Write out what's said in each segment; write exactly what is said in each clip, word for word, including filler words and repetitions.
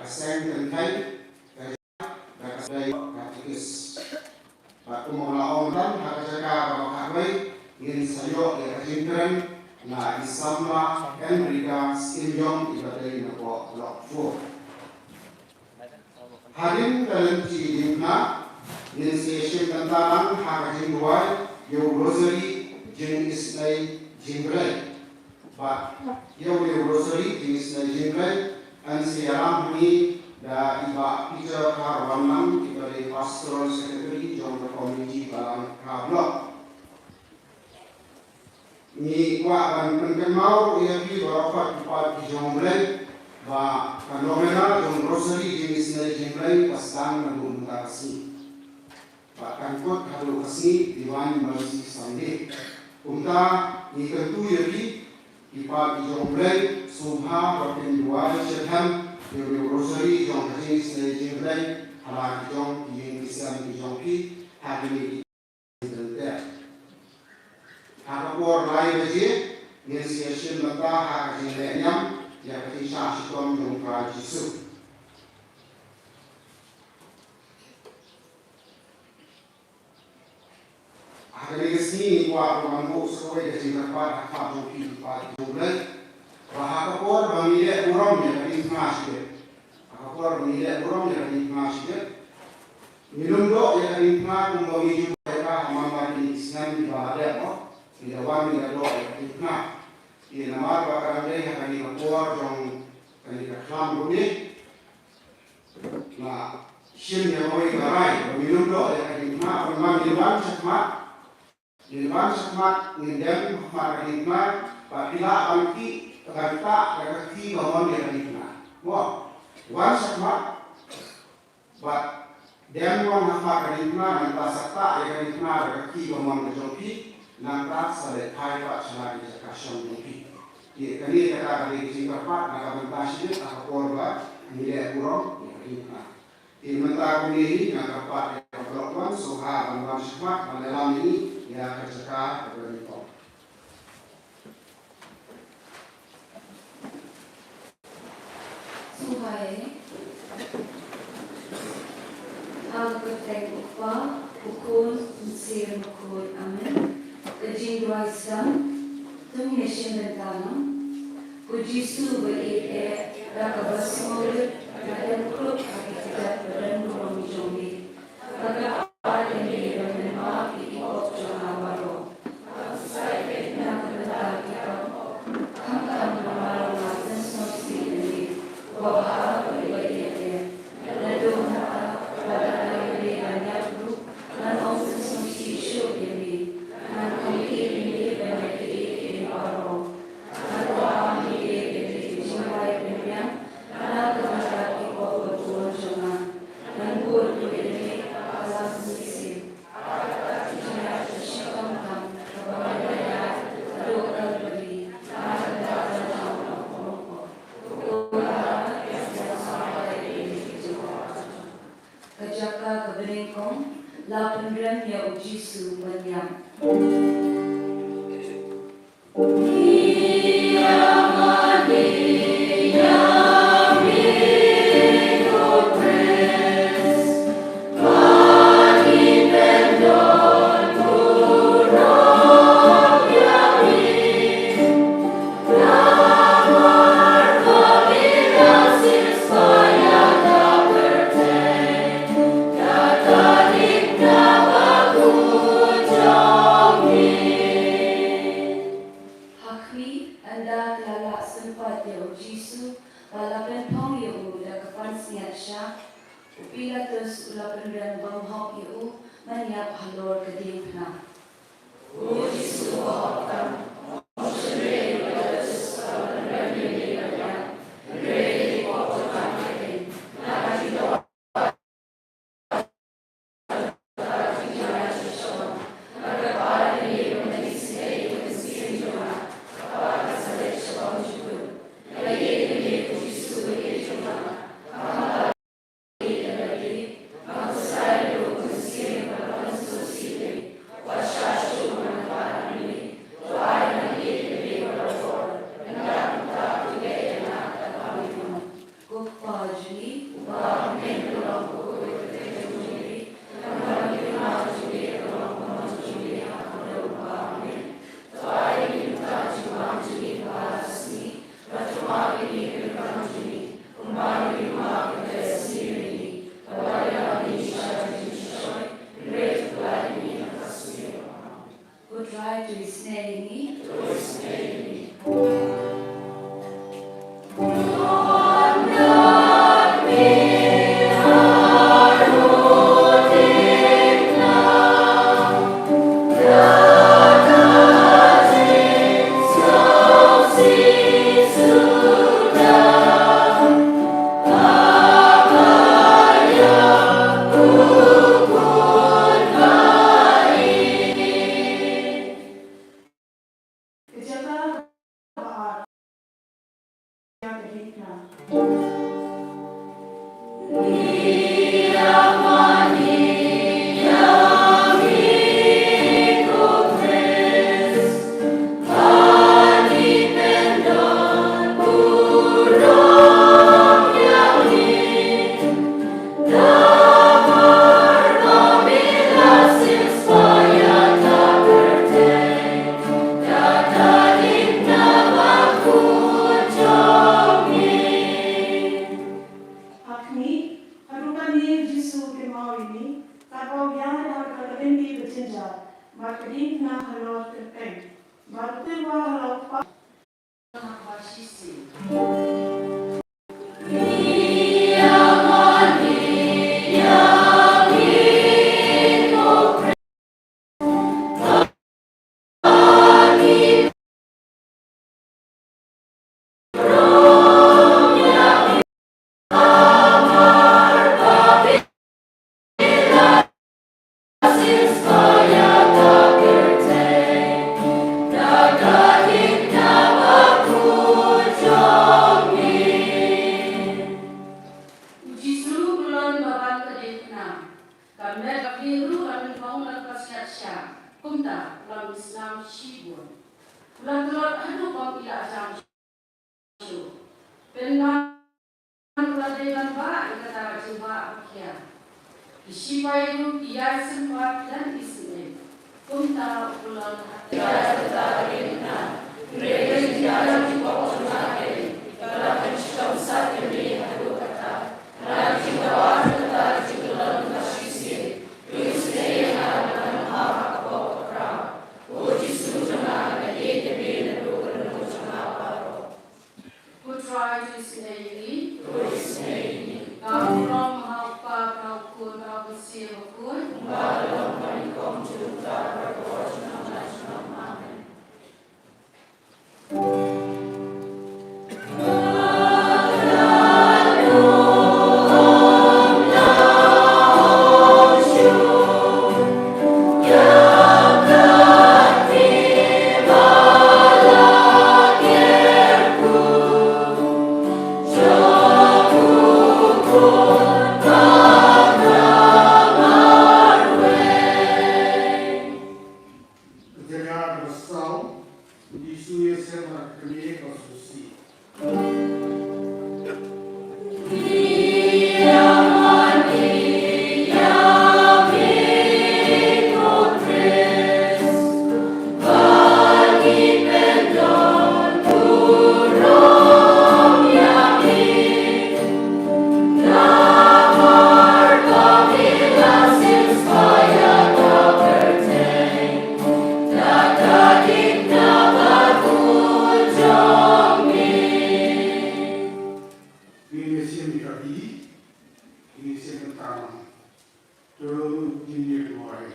seng kynthei, ka jaka, da ka sdei katekis. Bad kumba nga la ong mynta, ha ka jaka kaba khatwei, ngin sa ïoh ïa ka jingkren na i samla Enrica Skinjong iba dei na Block four. Hadien ka lynti diengphna, ngin sa ïashim bynta lang ha ka jingduwai ïa u Rosary jingisynei jingblei. Bad ïa u Rosary jingisynei jingblei, yn sa ïalam hangne da i Bah Peter Kharwanlang, iba dei Pastoral Secretary jong ka Committee Balang Kha Block. Ngi kwah ban pynkynmaw ïa phi baroh pat ki paid ki jong U Blei ba ka novena jong Rosary jingisynei jingblei ka sdang naduh mynta ka sngi. Ba kan kut haduh ka sngi Divine Mercy Sunday. Kumta ngi kyntu ïa phi, ki paid ki jong U Blei, sngewbha ba phin duwai shitrhem ïa u Rosary jong ka jingisynei jingblei ha la ki jong ki ïing ki sem ki jong phi ha kine ki Ha ka por lai baje, ngin sa ïashim bynta ha ka jingleh niam ïa ka jingshah shitom jong u Trai Jisu. Ha kane ka sngi ngi kwah ban buh sa kawei ka jingkyrpad ha khmat jong phi ki paid jong U Blei. Ba ha ka por ba ngi leh burom ïa ka diengphna shibit. Ha ka por ba ngi leh burom ïa ka diengphna shibit. Ngim doh ïa ka diengphna kumba ngi ju ïa ka ha man la ki snem kiba la dep, ngi la wan ngi la doh ïa ka diengphna. Ïa namar ba ka dang dei ha kane ka por jong kane ka khlam ruh ne. Nga shim ïa kawei ka rai ba ngim doh ïa ka diengphna, ban man ngin wan shakhmat. Ngin wan shakhmat, ngin dem shakhmat ka diengphna, bad phi lah ban kti, ban ktah da ka kti kamon ïa ka diengphna. Mo, wan shakhmat, bad dem wan shakhmat ka diengphna, nangta sa ktah ïa ka diengphna da ka kti kamon ka jong phi, nangta sa leit phai pat sha la ki jaka shong jong phi. Ïa kane kata ka dei ka jingkyrpad na ka bynta shibit ha ka por ba ngi leh burom ïa ka diengphna. Te mynta kumne hi nga kyrpad ïa ka Block One, sngewbha ban wan shakhmat ban ïalam ïa ngi ïa ka jaka kaba nyngkong. Sngewbha ïa ngi. Ha ka kyrteng u Kpa, u Khun, u Mynsiem Bakhuid. Amen. Ka jingduwai sdang. To ngin ïashim bynta lang. Ko Jisu ba ïeit eh, da kaba sngewrit nga dem krup ha ki kjat ba donburom jong me. Nga kyrpad ïa me ban pynmap ïa ki pop jong nga baroh. Nga kyrpad ïa me ban pynmap ïa ki pop. Khamtam namar nga pynsngewsih ïa me, U Kpa uba ïeit eh. Naduh mynta bad ha ka por ban ïap ruh, ngan ym pynsngewsih shuh ïa me. Ngan kham ïeit ïa me ban ïa kiei kiei baroh. Ngan ym ïeit ïa me ki jingrwai pynbiang na ka bynta ki pop ba bun jong nga. Ngan bud ruh ïa me ha la ka mynsiem. Ha ka jingïaid shitom tam kaba me la ïaid haduh Kalbari, na ka bynta jong nga. Ka jaka kaba nyngkong, la pynrem ïa u Jisu ban ïap. Ha khmih, ynda ki la lah sympat ïa u Jisu, ba la pynphong ïa u da ka pansngiat shah, u Pilatus u la pynrem bymhok ïa u ban ïap halor ka diengphna. Mawini, ka pau biang ha ka kyrteng ki bajinjar, bad ka diengphna halor kyrteng, bad u tyrwa halor kpa. U Jisu u la wan bad ka diengphna. Ka met ka khlieh ruh ka pynhong na ka sngat sha. Kumta u la mih snam shibun. U la tlot haduh ba u la jam shuh. Pynban u la dei ban bah ïa kata ka jingbah ba khia. Ki shipai ruh ki ïai sngewbha lem isynei. Kumta u la wan ha. Ko Trai, to isynei ïa ngi. Ka burom ha u Kpa, ha u Khun, ha u Mynsiem Bakhuid. Amen. Ka jaka kaba saw, u Jisu u ïaseng bad ka kmie ka Susi. Ngin ïasiem ïa ka bih, ngin ïasiem bynta. To ngin ïa duwai.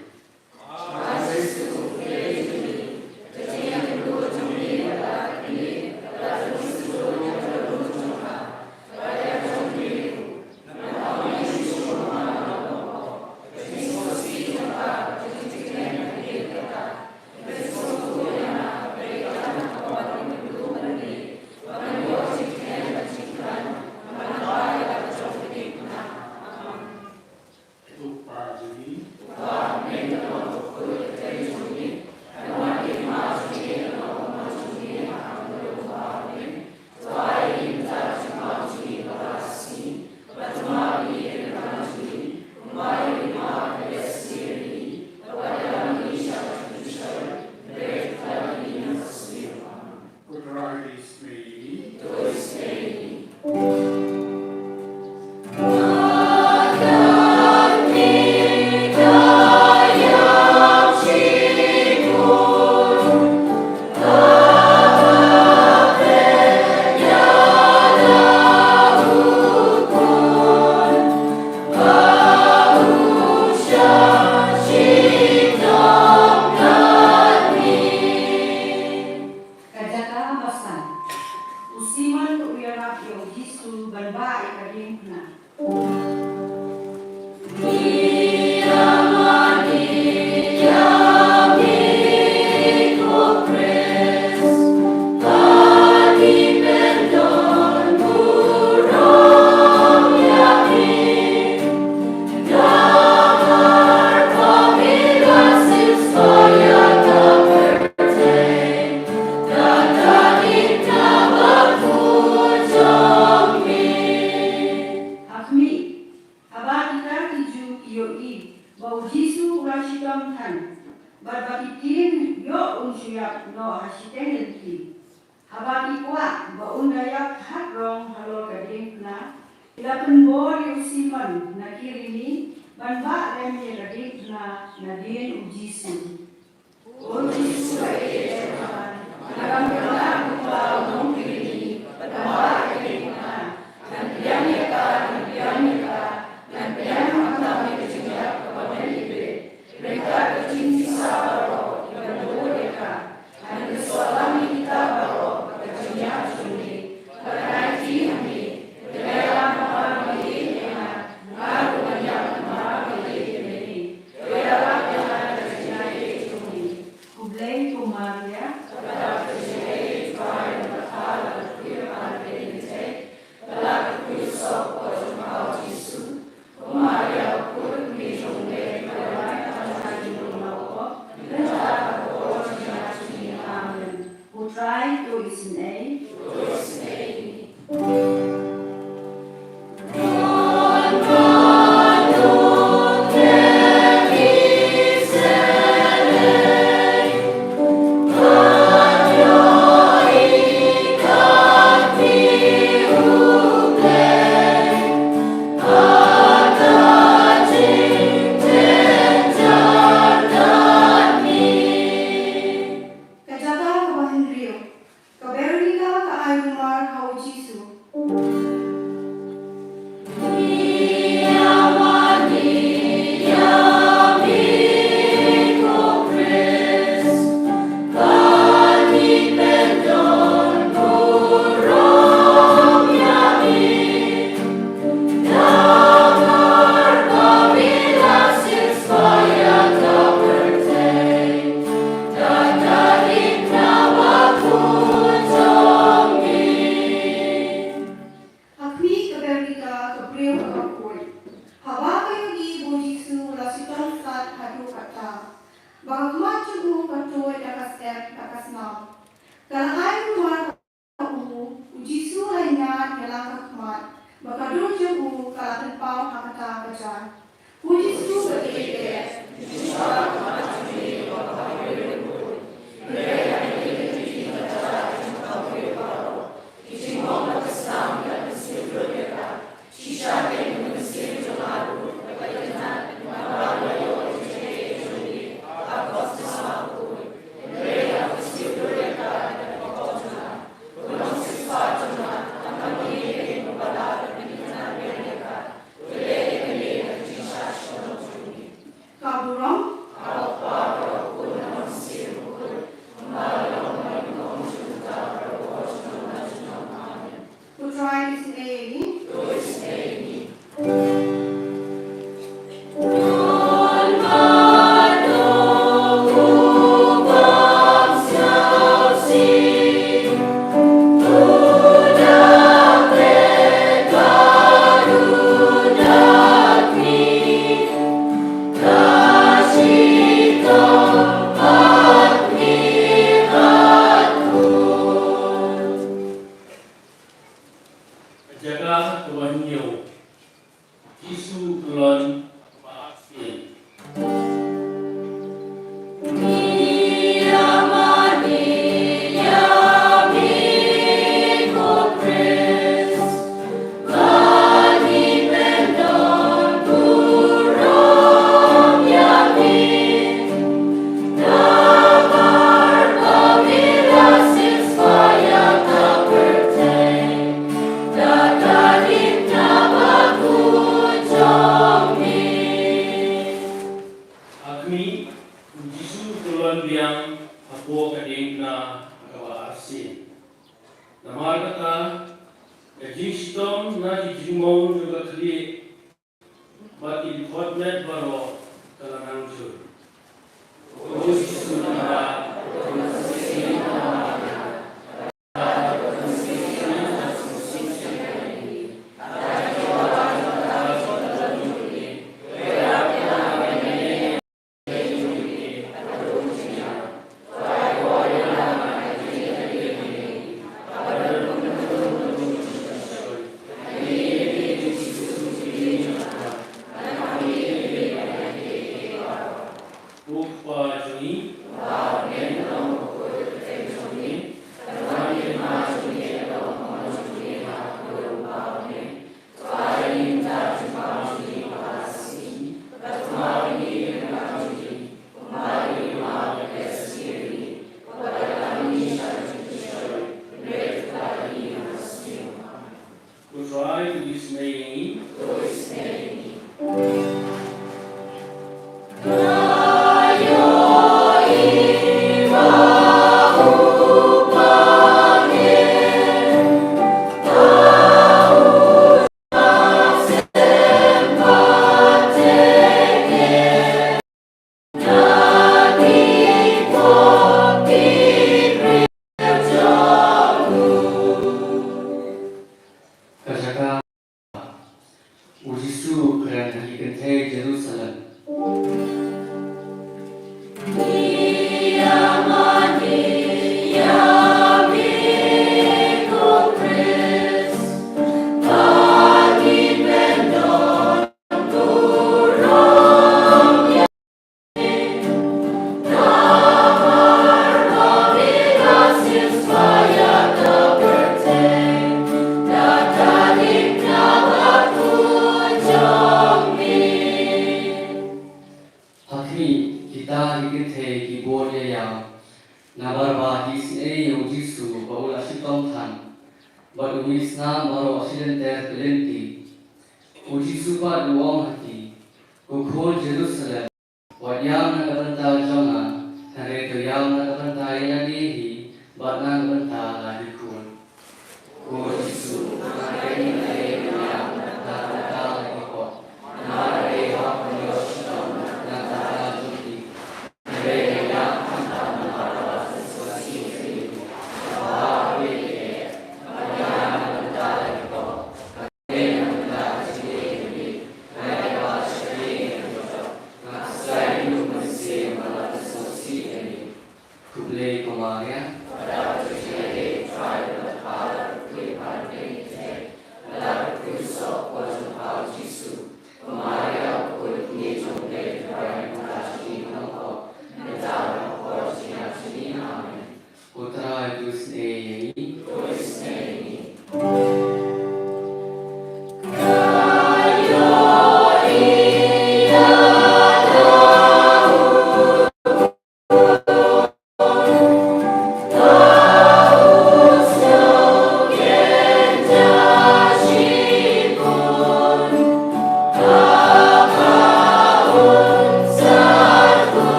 Ka jaka ba san. U Simon u ïarap ïa u Jisu ban bah ïa ka diengphna. Ha khmih, haba kita ki Jiw ki ïohi ba u Jisu u la shitom than, bad ba ki tieng ïoh un shu ïap noh ha shiteng lynti. Haba ki kwah ba un da ïap hat rong halor ka diengphna, ki la pynbor ïa u Simon na Kirini Ban bah lem ïa ka diengphna nadien u Jisu. O Jisu ba ïeit jong nga, nga dang pynlah kumba u nongpynim, ban bah ïa ka diengphna. Ngan pdiang ïa ka, ngan pdiang ïa ka, ngan pdiang khamtam ïa ka jingïap kaba men ïa phi. Ryngkat ka jingpisa baroh, ban bud ïa ka. Ngan pynsaphriang ïa kita baroh, ka jingïap jong ngi. Bad ngan aiti ha ngi. Te lada ngi ïap, ngi ïap, ngi ïap, ngi ïap, ngi ïap, ngi ïap. Te lada ngi ïap, ngi ïap, ngi ïap. Khublei ko Maria. Amen. Ko Trai to isynei. Ka jaka kaba hynriew. Ka Bernika ka ai rumar ha u Jisu. Ha khmih, ka Bernika ka briew ha ka khuid. Haba ka ïohi ba u Jisu u la shitom sat haduh katta, ba ka khmat jong u ka tuid da ka step da ka snam. Ka la ai rumar ha u, u Jisu u la ïaid ïalang ka khmat, bad ka dur jong u ka la pynpaw ha kata ka jar. Ko Jisu ba ïeit, ka burom. Ko Trai isynei ïa ngi. Ka jaka kaba hynñiew. Jisu u kyllon ba arsien. Ha khmih, u Jisu u kyllon biang hapoh ka diengphna kaba arsien. Namar kata, ka jingshitom na ki jingmong jong ka khlieh bad ki dkhot met baroh ka la nang jur. kynthei Jerusalem. Ha khmih, kita ki kynthei ki bud ïa ïaw, namar ba ki isynei ïa u Jisu ba u la shitom than, bad u mih snam baroh shi lynter ka lynti. U Jisu pat u ong ha ki, Ko khun Jerusalem, wat ïam na ka bynta jong nga, hynrei to ïam na ka bynta ïa lade hi bad na ka bynta la ki khun. Ko Jisu, nga dei nongïam na ka bynta la ki hok, namar ka dei hok ban ïoh shitom na ka bynta jong ki. Hynrei nga ïam khamtam namar ba ka sngewsih jong ki. Khublei ko Maria. Ko Trai, to isynei ïa ngi.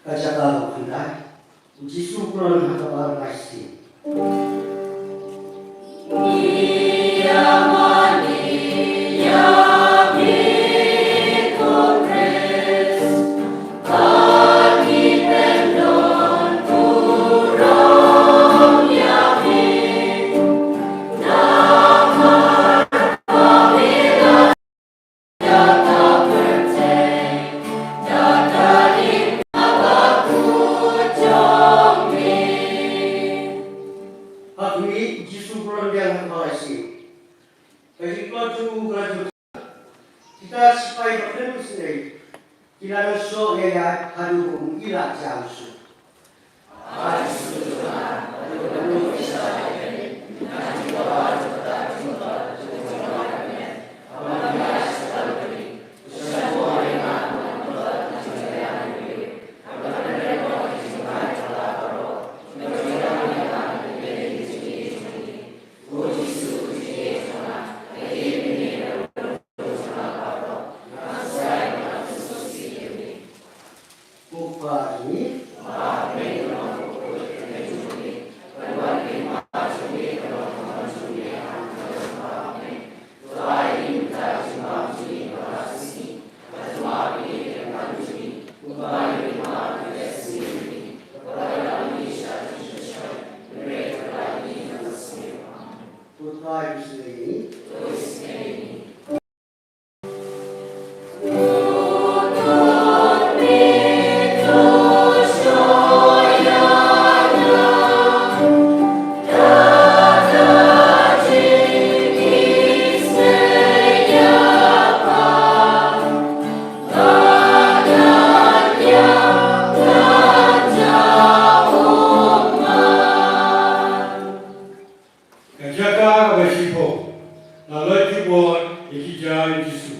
Ka jaka kaba khyndai. U Jisu u kren ha kaba ar lai sien. Ha khmih, Jisu u kren biang ha kaba lai sien. Ka jingtlot jong u ka la jur. Kita ki sipai ba khlem isynei ki la nang shoh ïaid haduh ba u la ïam shuh. Ka jaka kaba shiphew. La loit ki bor ïa ki jaiñ Jisu.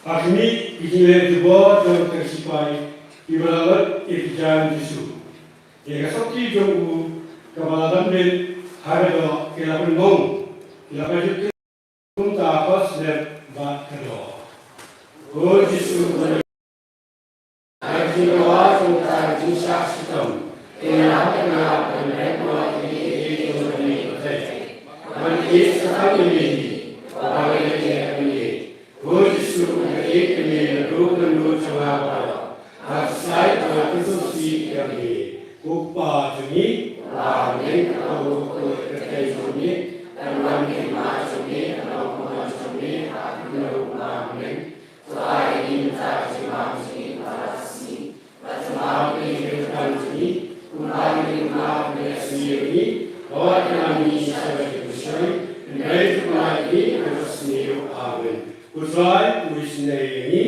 Ha khmih, ki jingleh jubor jong ka sipai kiba la loit ïa ki jaiñ Jisu. Ïa ka sopti jong u kaba la dam beit Ha ka doh ki la pynbong, ki la pynjukut kumta ka slap bad ka doh. O Jisu, ka jingdawa jong ka jingshah shitom, ka la pynlap ban ret noh ïa kiei kiei jong ka pyrthei. Ban ïeit sa tang ïa me hi, ba ka ïeit ïa me. O Jisu, nga ïeit ïa me naduh ka mynsiem jong nga baroh. Nga khuslai ba nga kynthoh sih ïa me. Ko Kpa jong ngi, Amen. Ko Kpa jong ngi, kan wan ka hima jong me, kan long kumno jong me ha ka khyndew ba ha bneng. To ai ïa ngi mynta ka jingbam jong ngi kaba ha ka sngi. Bad to map ïa ngi ki kyrdan jong ngi, kumba ngi la map ïa ngi. Wat ïalam ïa ngi sha ka jingpynshoi, hynrei to pynlait ïa ngi na ka sniew. Amen. Ko Trai, to isynei ïa ngi.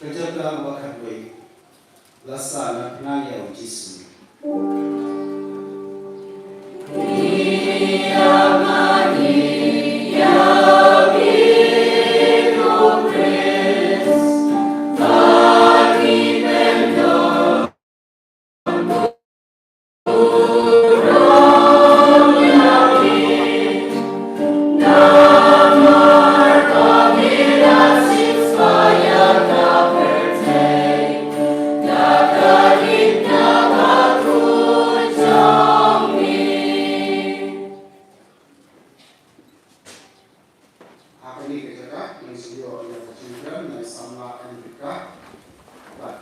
Ka jaka ba khatwei. La sah na pnang ïa u Jisu. Ha kane ka jaka, ngan shu ïoh ïa ka jingkren na i samla Enrica bad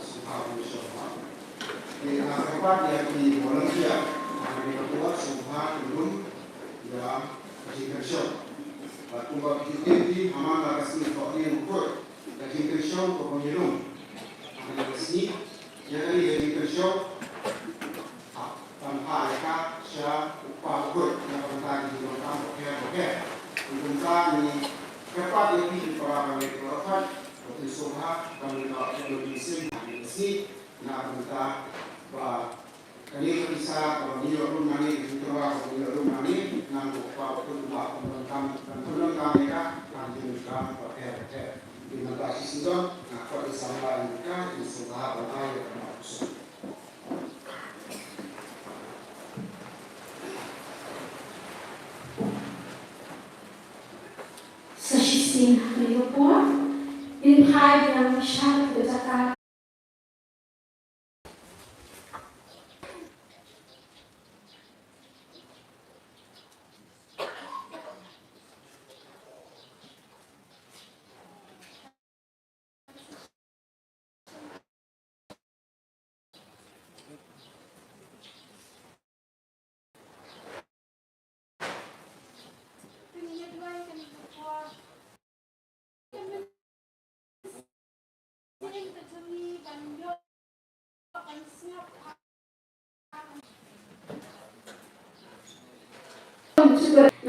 Subha Bishop. Te ha kyrpad ïa ki volunteer ha kane ka por, sngewbha pynlong ïa ka jingkyrshaw. Bad kumba phi tip, ha man la ka sngi Thohdieng Bakhuid, ka jingkyrshaw kaba ngi rung ha kane ka sngi, ïa kane ka jingkyrshaw, ha, ban phah ïa ka sha u kpa bakhuid na ka bynta ki jingdonkam bapher bapher. Kumta ngi kyrpad ïa phi ki para bangeit baroh, ba phin sngewbha ban ïa ka jingïaseng ha kane ka sngi na ka bynta ba kane ka pisa kaba ngi ïoh rung nangne, ka jingtyrwa kaba ngi ïoh rung nangne, ngan ong u kpa bakhuid u lah ban pyndonkam, ban pyndonkam ïa ka ha ki jingdonkam bapher bapher. Te mynta shisien don nga khot ïa i samla Enrica, in sngewbha ban ai ïa ka map shisien. Sa shisien ha kane ka por, ngin phai biang sha ka jaka.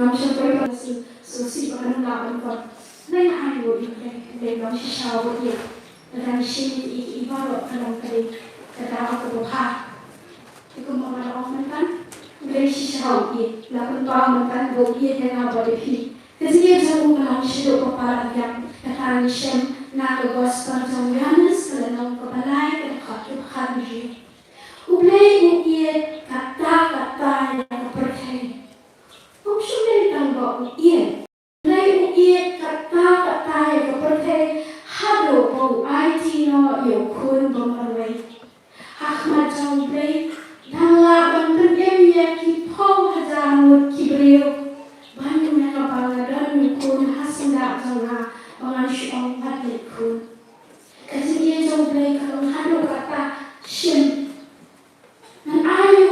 Ngam shym poi ban sngewsih ba kan ym lah ban kot. Lei ai ruh ïa U Blei, U Blei u long shisha uba ïeit. Lada ngi shim ïa kiei kiei baroh ka long ka dei ka daw kaba bha. Te kumba nga la ong mynta, U Blei shisha u ïeit, la pynpaw mynta ba u ïeit ïa nga bad ïa phi. Ka jingïeit jong u ka long shaduh ba palat biang. Kata ngi shem na ka Gospel jong u Ïohannes, ka lynnong kaba lai, ka dkhot kaba khathynriew. U Blei u ïeit katta katta ïa ka pyrthei. Um shym dei tang ba u ïeit. U Blei u ïeit katta katta ïa ka pyrthei haduh ba u aiti noh ïa u Khun ba marwei. Ha khmat jong U Blei, dang lah ban pynim ïa ki phew hajar ngut ki briew. Ban ïa kaba la don u Khun ha syndah jong nga, ba ngan shu ong, wat leit khun. Ka jingïeit jong U Blei ka long haduh katta shim. Ngan ai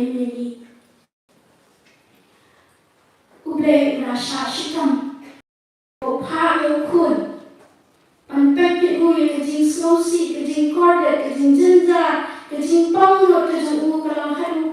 im ïa ngi. U Blei u la shah shitom. U phah ïa u khun ban peit ïa u ïa ka jingsngewsih, ka jingkordit, ka jingjynjar, ka jingpang lut ka jong u ka long haduh.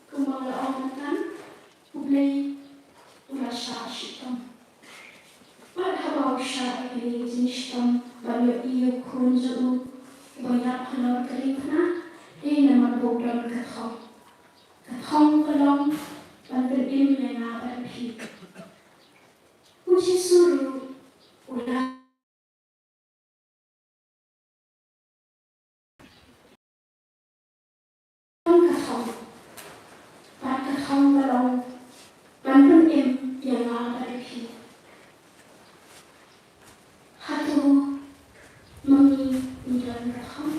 Kumba la ong mynta, U Blei u la shah shitom. Bad haba u shah ïa kane ka jingshitom ban ïohi ïa u khun jong u uba ïap halor ka diengphna, dei namar ba u don ka thong. Ka thong ka long ban pynim ïa nga bad phi. U Jisu ruh u la Ka thong, bad ka thong ka long ban pynim ïa nga bad ïa phi. Hato ma ngi ngi don ka thong?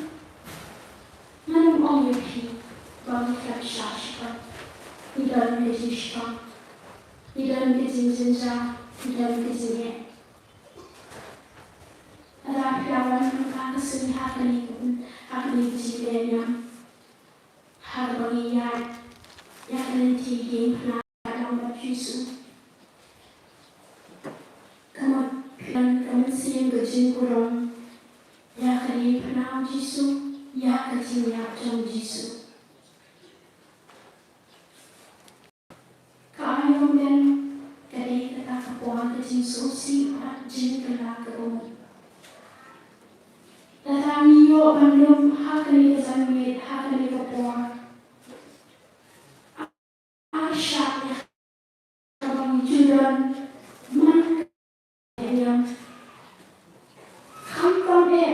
Ngan ym ong ïa phi ba ngi khlem shah shitom. Ngi don ka jingshitom, ngi don ka jingjynjar, ngi don ka jingeh. Lada phi la wan mynta ka sngi ha kane ka, ha kane ka jingdei niam, ha kaba ngi ïaid ïa ka lynti diengphna jong U Jisu, ka mut phi don ka mynsiem ka jingburom ïa ka diengphna U Jisu, ïa ka jingïap jong U Jisu. Ka aïom lem ka dei kata ka por ka jingsngewsih bad jingkylla kaba mut. Lada ngi ïoh ban lum ha kane ka janmiet, ha kane ka por, ai shah ïa kaba ngi ju don man Khamtam eh,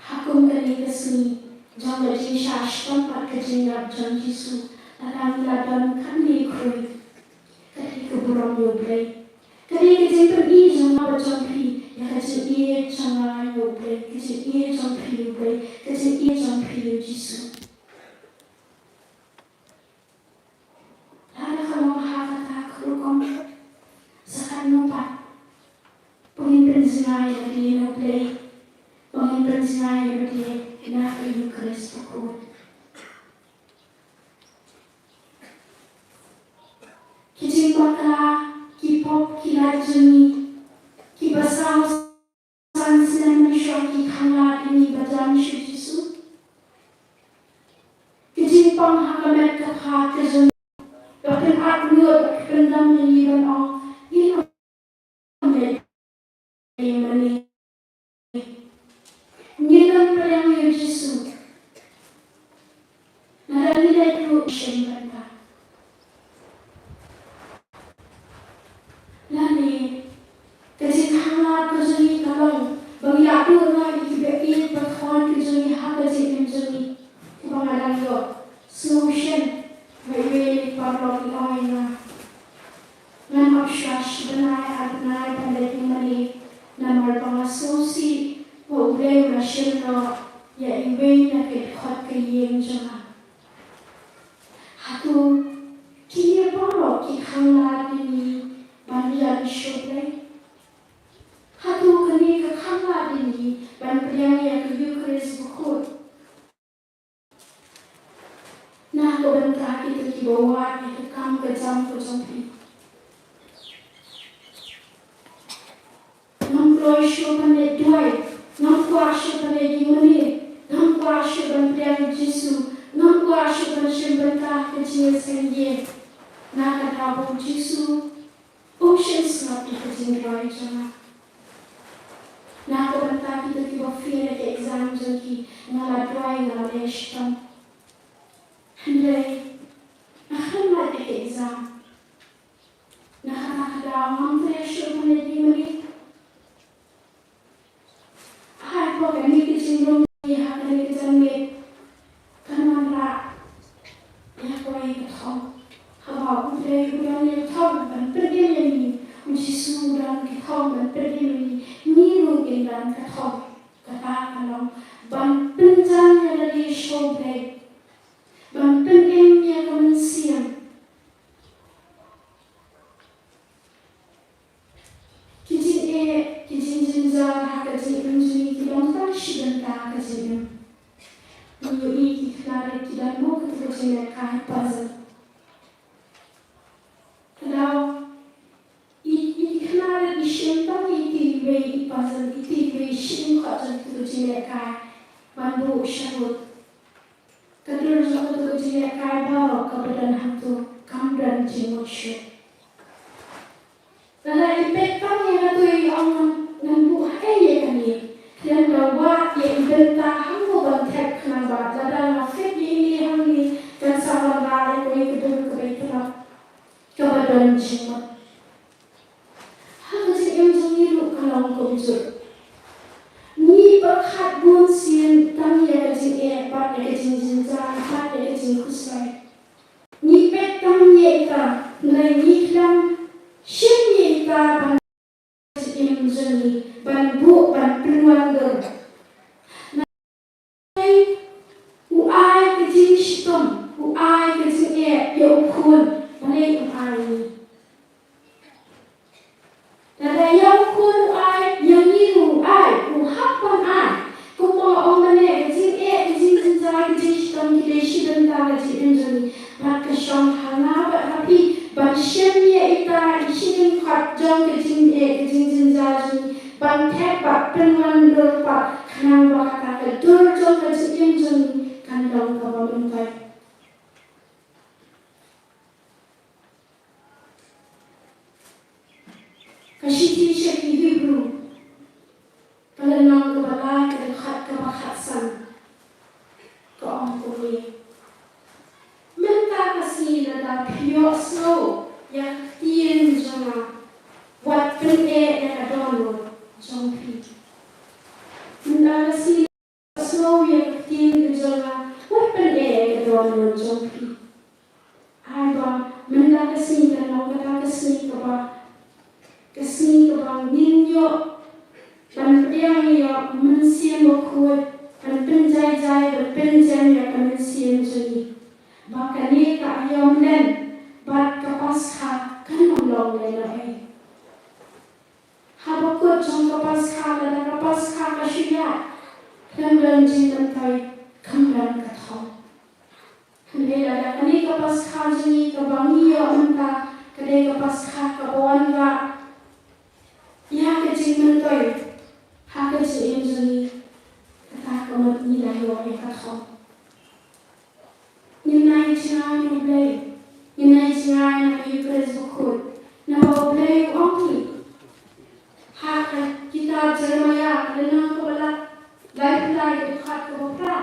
ha kum kane ka sngi jong ka jingshah shitom bad ka jingïap jong Jisu, lada ngi la don katne khrui, ka dei ka burom ïa U Blei. Ka dei ka jingpyni jong nga bad jong phi ïa ka jingïeit jong nga ïa U Blei, ka jingïeit jong phi ïa U Blei, ka jingïeit jong phi ïa U Jisu. Lada ka long ha kata ka rukom, sa katno pat ba ngin pynjngai ïa lade na U Blei, ba ngin pynjngai ïa lade na ka Eukharist bakhuid. Ki jingbakla, ki pop, ki lait jong ngi, kiba saw san snem mynshuwa ki khanglad ïa ngi ba jan sha U Jisu. Ki jingpang ha ka met ka phad ka jong ngi, ba pynakynduh, ba pyndam ïa ngi ban ong, ngin ym leit ei mane. Ngin ym pdiang ïa U Jisu. Lada ngi leit ruh shen bynta. Lane ka jingkhanglad ka jong ngi ka long ba ngi la duh noh ïa ki baieit baieit ka jong ngi ha ka jingim jong ngi. Kaba nga dang ïoh sngewsih ba iwei na ki paralok i ong ïa nga, ngan ap shuwa shi bnai ar bnai ban leit ïa mane, namar ba nga sngewsih ba U Blei u la shim noh ïa iwei na ki dkhot ka ïing jong nga. Hato kine baroh ki khanglad ïa ngi ban ïaid sha U Blei? Hato Wad ïa ka kam ka jam ka jong phi. Ngam kloi shuh ban leit duwai, ngam kwah shuh ban leit ïingmane, ngam kwah shuh ban pdiang ïa u Jisu, ngam kwah shuh ban shim bynta ha ka jingïaseng ïing. Na ka daw ba u Jisu um shym sngap ïa ka jingduwai jong nga. Na ka bynta kito kiba fail ïa ka exam jong ki, nga la duwai, nga la leh shitom. Hynrei nga khlem lait ïa ka exam. Na kata ka daw ngam treh shuh ban leit ïingmane. Hapoh kane ka jinglong, ha kane ka janmiet, kan wanrah ïa kawei ka thong. Haba U Blei u don ïa ka thong ban pynim ïa ngi, U Jisu u don ka thong ban pynim ïa ngi, ngi ruh ngin don ka thong. Kata ka long ban pynjan ïa lade sha U Blei, ban pynim ïa ka mynsiem. Ki jingeh, ki jingjynjar ha ka jingim jong ngi ki long tang shi bynta ka jingim. Ngi ïohi ki khynnah rit ki don mo kata ka jinglehkai puzzle. Ka daw i, i ki khynnah rit i shim tang ïa iti iwei i puzzle, iti iwei i shim khot jong kata ka jinglehkai ban buh sha ngut. Ka dur jong kata ka jinglehkai baroh kaba don hangto kam don jingmut shuh. Lada i peit tang ïa kato i ong ngan, ngan buh haei ïa kane, khlem da wad ïa i bynta hangne ban thep khnang ba lada nga fit ïa ine hangne kan sa wanrah ïa kawei ka dur kaba itynnad kaba don jingmut. Ha ka jingim jong ngi ruh ka long kumjuh. Ngi pyrkhat bun sien tang ïa ka jingeh bad ïa ka jingjynjar bad ïa ka jingkhuslai. Ngi peit tang ïa ita, hynrei ngi khlem shim ïa ita ban jingim jong ngi, ban buh, ban pynwandur. U ai ka jingshitom, u ai ka jingeh ïa u khun, balei u ai ngi? Lada ïa u khun u ai, ïa ngi ruh u ai, u hap ban ai. Kumba nga ong mynne, ka jingeh, ka jingjynjar, ka jingshitom ki dei shi bynta ka jingim jong ngi. Bad ka shong ha nga bad ha phi ban shim ïa ita i shi jingkhot jong ka jingeh, ka jingjynjar jong ngi, ban thep bad pynwandur pat khnang ba kata ka dur jong ka jingim jong ngi kan long kaba mynta. Ka shithi sha ki Hebru, ka lynnong kaba lai, ka dkhot kaba khatsan, ka ong kumne: Mynta ka sngi lada phi ïohsngew ïa ka ktien jong nga, wat pyneh ïa ka dohnud jong phi. Mynta ka sngi sngew ïa ka ktien ka jong nga, wat pyneh ïa ka dohnud jong phi. Ai ba mynta ka sngi kan long kata ka sngi kaba, ka sngi kaba ngin ïoh ban pdiang ïa U Mynsiem Bakhuid, ban pynjai jai, ban pynjem ïa ka mynsiem jong ngi. Ba kane ka aïom len bad ka Paskha kan ym long lehnohei. Haba kut jong ka Paskha, lada ka Paskha ka shu ïaid, khlem don jingmyntoi, kam don ka thong. Hynrei lada kane ka Paskha jong ngi kaba ngi ïoh mynta ka dei ka Paskha kaba wanrah ïa ka jingmyntoi ha ka jingim jong ngi, kata ka mut ngi la ïoh ïa ka thong. Ngin ai jngai na U Blei, ngin ai jngai na ka Eucharist bakhuid, naba U Blei u ong hi ha ka kitab Jeremaïah, ka lynnong kaba lai, laiphew lai, ka dkhot kaba phra: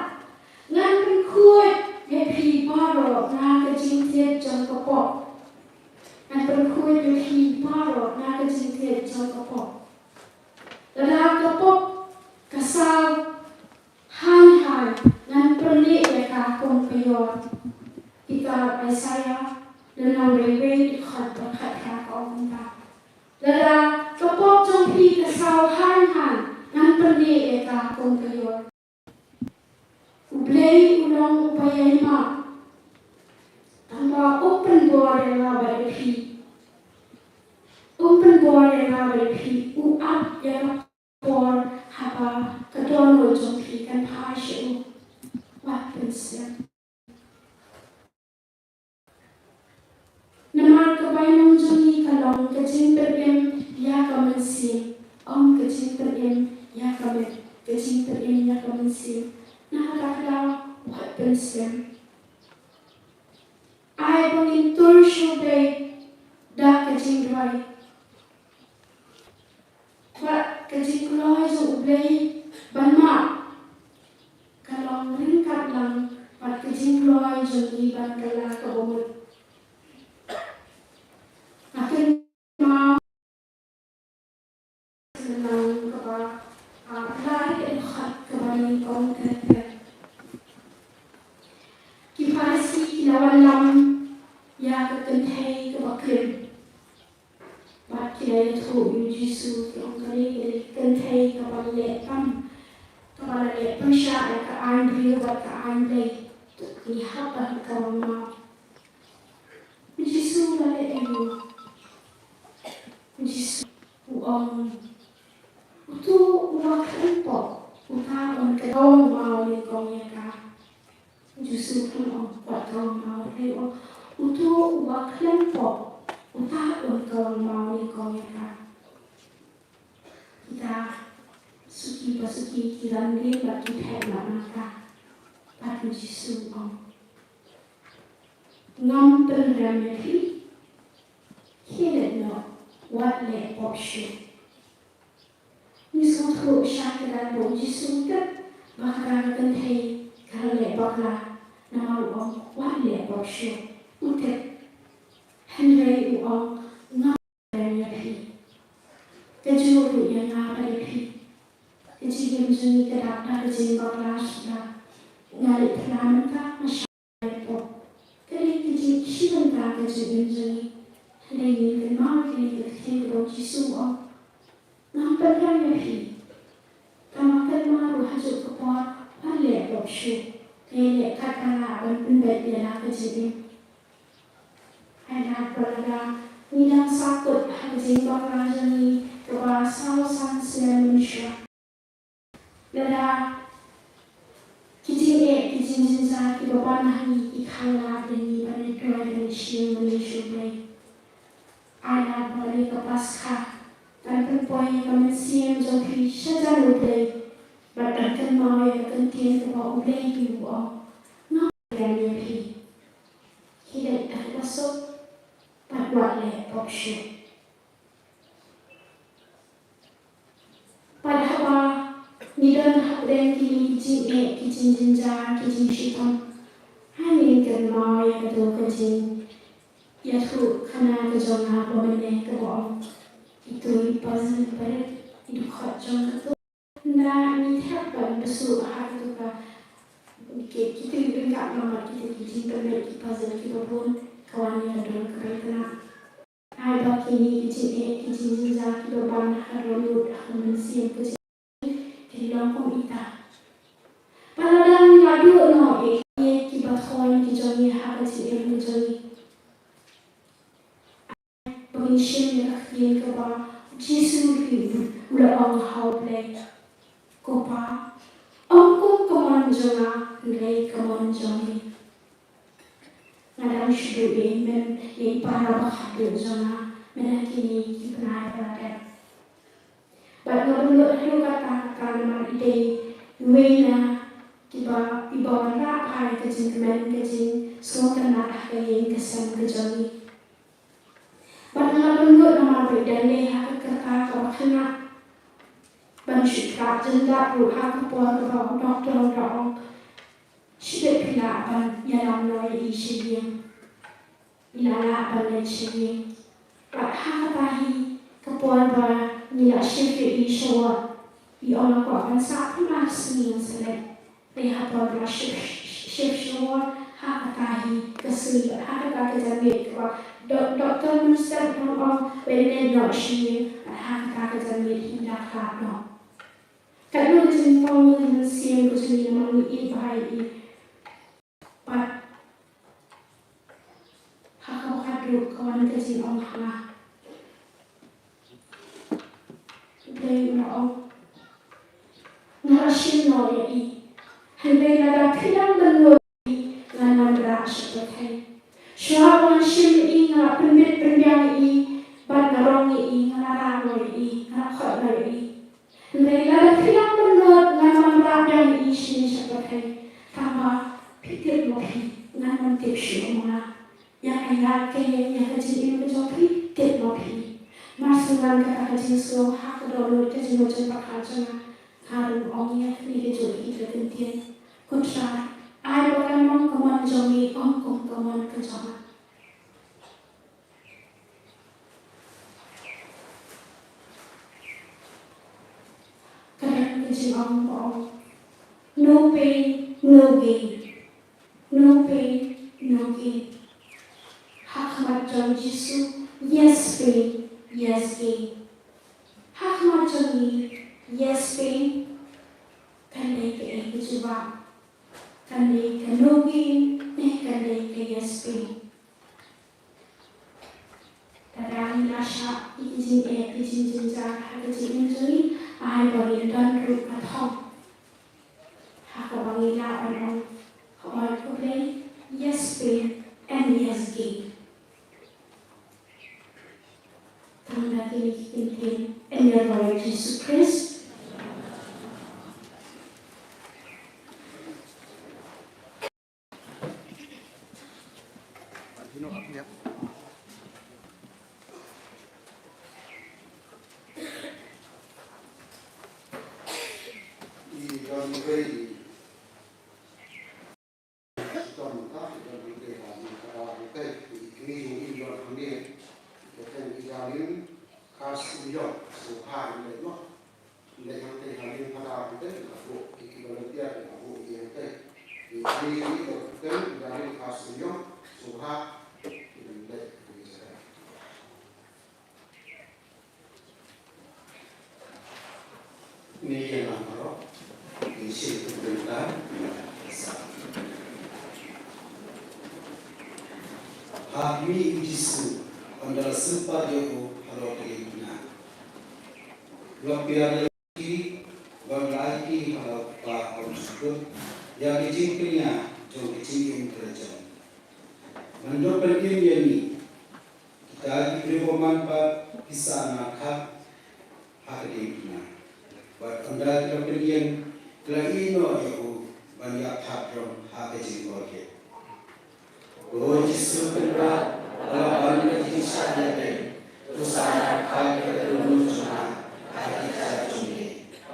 Ngan pynkhuid ïa phi baroh na ka jingthied jong ka pop. Ngan pynkhuid ïa phi baroh na ka jingthied jong ka pop. Lada ka pop ka saw haiñ haiñ, ngan pynleh ïa ka kum ka ïor. Kitab Isaiah, lynnong ba wei, dkhot ba khatphra, ka ong kumta: Lada ka pop jong phi ka saw haiñ haiñ, ngan pynleh ïa ka kum ka ïor. U Blei u long uba ïaimap. Tangba um pynbor ïa nga bad ïa phi. Um pynbor ïa nga bad ïa phi. U ap ïa ka por haba ka dohnud jong phi kan phai sha u. Wat pynsngewthuh. Ka jingkloi jong U Blei ban map ka long ryngkat lang bad ka jingkloi jong ngi ban kylla kaba mut. Nga kynmaw ka lynnong kaba, ah, lai dkhot kaba nyngkong ter ter. Ki Pharisi ki la wallam ïa ka kynthei kaba klim. Bad ki la ïathuh ïa u Jisu, ki ong, kane ka dei ka kynthei kaba la leh pang, kaba la leh pang sha ïa ka aiñ briew bad ka aiñ Blei. Ngi hap ban kawang maw? U Jisu u la leh aïu? U Jisu u ong, uto uba khlem pop, uta un kawang maw nyngkong ïa ka. U Jisu u ong, wat kawang maw, hynrei u ong, uto uba khlem pop, uta un kawang maw nyngkong ïa ka. Kita suki pa suki ki ran lin bad ki phet bad nangta. Bad u Jisu u ong, ngam pynrem ïa phi, khie leit noh, wat leh pop shuh. Ngi sngewthuh sha ka daw ba u Jisu u tip ba kata ka kynthei ka la leh bakla, namar u ong, wat leh pop shuh. U tip. Hynrei u ong, ngam pynrem ïa phi. Kajuh ruh ïa nga bad ïa phi. Ka jingim jong ngi ka dap da ka jingbakla shuh. Nga leit phla mynta, nga shah leh pop. Ka dei ka jing, shi bynta ka jingim jong ngi. Hynrei ngin kynmaw ïa kane ka ktien kaba u Jisu u ong, ngam pynrem ïa phi. Tangba kynmaw ruh, ha kajuh ka por, wat leh pop shuh. Leh kat ba lah ban pynbeit ïa la ka jingim. Ai lad ba lada ngi dang sah kut ha ka jingbakla jong ngi kaba saw san snem mynshuwa. Lada ki jingeh, ki jingjynjar kiba ban ha ngi ki khang lad ïa ngi ban leit duwai, ban leit shim, ban leit shu Blei. Ai lad ba kane ka Paskha kan pynpoi ïa ka mynsiem jong phi sha jan U Blei bad ban kynmaw ïa ka ktien kaba U Blei hi u ong, ngam pynrem ïa phi. Khie leit da kaba suk bad wat leh pop shuh. Bad haba ngi don hapdeng kine ki jingeh, ki jingjynjar, ki jingshitom, ha ngin kynmaw ïa kato ka jingïathuhkhana ka jong nga ba mynne kaba ong, kito i puzzle barit, i dkhot jong kato. Ynda ngi thep ban pynsuh ha kato ka, ki, kito ki ryngkat namar kito ki jingpynbeit ki puzzle kiba bun, ka wan ïa ka dur kaba itynnat. Ai ba kine ki jingeh, ki jingjynjar kiba ban ha ka dohnud, ha ka mynsiem ka jong ngi, ki long kum ita. Ba lada ngi la duh noh ïa ki, ïa kiba thoh ki jong ngi ha ka jingim ka jong ngi. Ba ngin shim ïa ka ktien kaba u Jisu hi u la ong ha U Blei, Ko Pa, ym kum ka mon jong nga, hynrei ka mon jong me. Nga dang shu duh ïa i, men, ïa i para ba khatduh jong nga, men ha kine ki bnai ba la dep. Bad nga pynlut haduh katta katta namar i dei iwei na kiba, iba wanrah bha ïa ka jingkmen, ka jingsngewtynnat ha ka ïing ka sem ka jong ngi. Bad nga la pynlut namar ba i dang dei ha ka rta kaba khynnah ban shu trah jyndat ruh ha ka por kaba u doktor u la ong, shibit phi lah ban ïalam noh ïa i sha ïing. I la lah ban leit sha ïing. Bad ha kata hi ka por ba ngi la shift ïa i sha ward, i ong, nga kwah ban sah tang ar sngi ngan sa leit. Te ha por ba la shift, shift sha ward, ha kata hi ka sngi, bad ha kata ka janmiet kaba dok-, doktor mynstep u dang ong ba in leit noh sha ïing, bad ha kata ka janmiet hi i la khlad noh. Katno ka jingpang ka mynsiem ka jong ngi namar ngi ïeit bha ïa i. Bad ha kaba khatduh ka wan ka jingong ha nga. U Blei u la ong, nga la shim noh ïa i. Hynrei lada phi dang pynlut ïa i, ngan wanrah sha pyrthei. Shuwa ba ngan shim ïa i, nga la pynbit pynbiang ïa i, bad nga rong ïa i, nga la rah noh ïa i, nga la khot noh ïa i. Hynrei lada phi dang pynlut, ngan wanrah biang ïa i shane sha pyrthei. Tangba phi tip mo phi, ngan ym tip shuh mo nga. Ïa ka ïaid ka ïeng, ïa ka jingim ka jong phi, tip mo phi. Mar shu wan kata ka jingsngew ha ka dohnud ka jingmut jingpyrkhat jong nga, nga ruh ong ïa kane kajuh ka ktien. Ko Trai, ai ba kan long ka mon jong me ym kum ka mon ka jong nga. Ka don ka jingong ba ong, no pain, no gain. No pain, no gain. Ha khmat jong u Jisu, yes pain, yes gain. Ha khmat jong ngi, yes pain kan dei kaei kajubab? Kan dei ka no gain ne kan dei ka yes pain? Lada ngi la shah ïa ki jingeh, ki jingjynjar ha ka jingim jong ngi, ai ba ngin don ruh ka thong ha kaba ngi lah ban ong, hooid ko Blei, yes pain and yes gain. Tang da kine ki ktien, ïa u Jisu Khrist. Leit hangtei ha liang Phadar hangtei, la buh ïa ki volunteer, la buh ïa hangtei. Ïa ki, ïa ki, ïa ki, ïa ki khas senior, sngewbha, ki ban leit, ki ban leit. Ni ïa lang baroh, ïa shi tu bynta. Ha khmih u Jisu, ynda la sympat ïa u halor ka diengphna. Lok piar ïa ki, wan ai ki ha u Kpa Kongjuh, ïa ki jingpynïaid jong ki jingim ki la jong. Mynta pynïeng ïa ngi, kita ki briew ba man pat ki sahnarphah ha ka diengphna. Bad ynda ki la pynïeng, ki la ïehnoh ïa u ban ïaphad rong ha ka jingkoit. Ko Jisu Kynrad, ba la ban ka jingshah ïa ka, to sahnarphah ïa ka dohnud jong nga ha ki kjat jong me.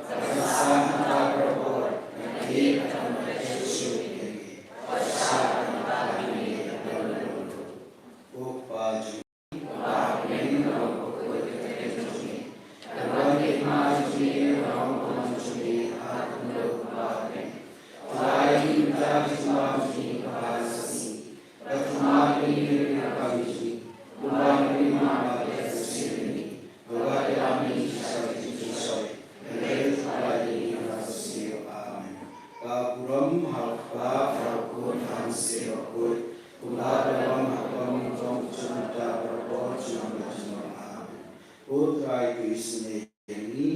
Ban sah hangta barabor, namar ka don ka jingshisha ïa me. Ban sah hangta ïa me, ïa me, ïa me. Ko Kpa jong Amen. Ka burom ha u Kpa, ha u Khun, ha u Mynsiem Bakhuid, kumba la long ha u bymjukut, junom junom, junom la junom. Amen. Ko Trai, to isynei ïa ngi.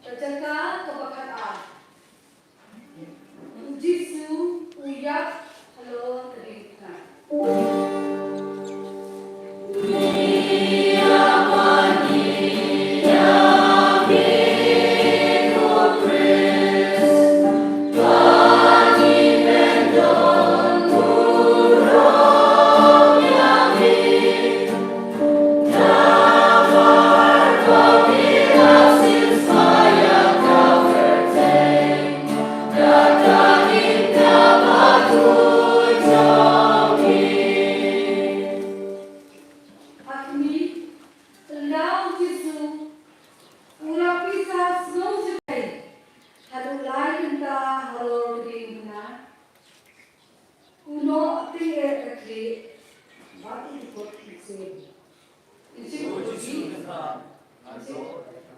Ka jaka kaba khatar. U Jisu u ïap halor ka diengphna. Ha khmih, ynda u Jisu u la pisa sngewsih haduh lai kynta halor ka diengphna, u noh tyngeh ka khlieh bad u dkut mynsiem. Ngin shim u babi.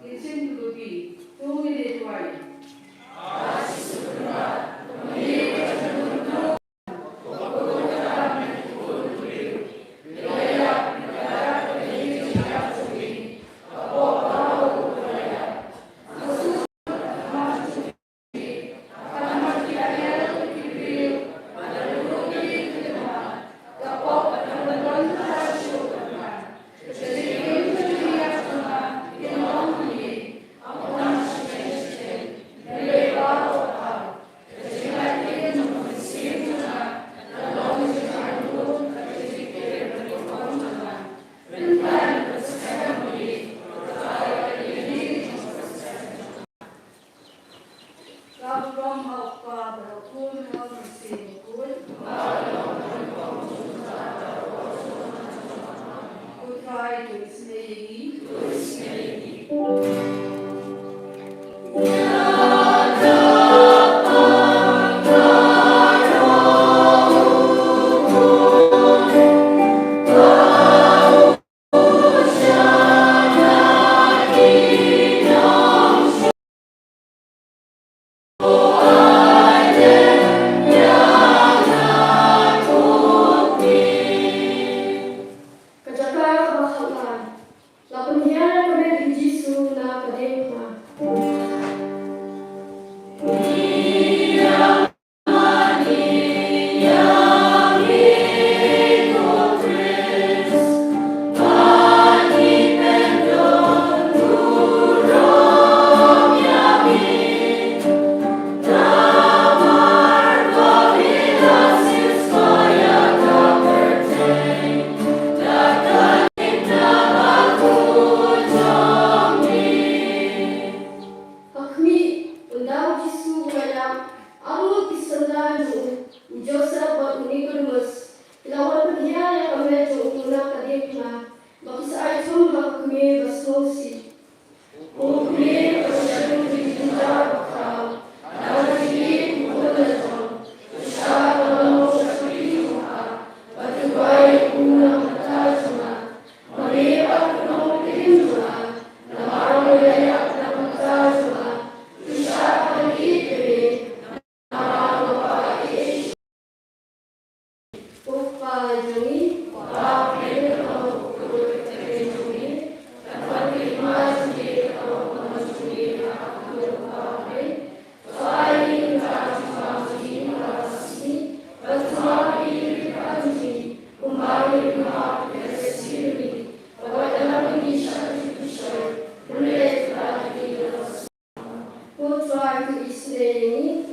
Ngin shim u babi. To ngin ïa duwai. Ismaili.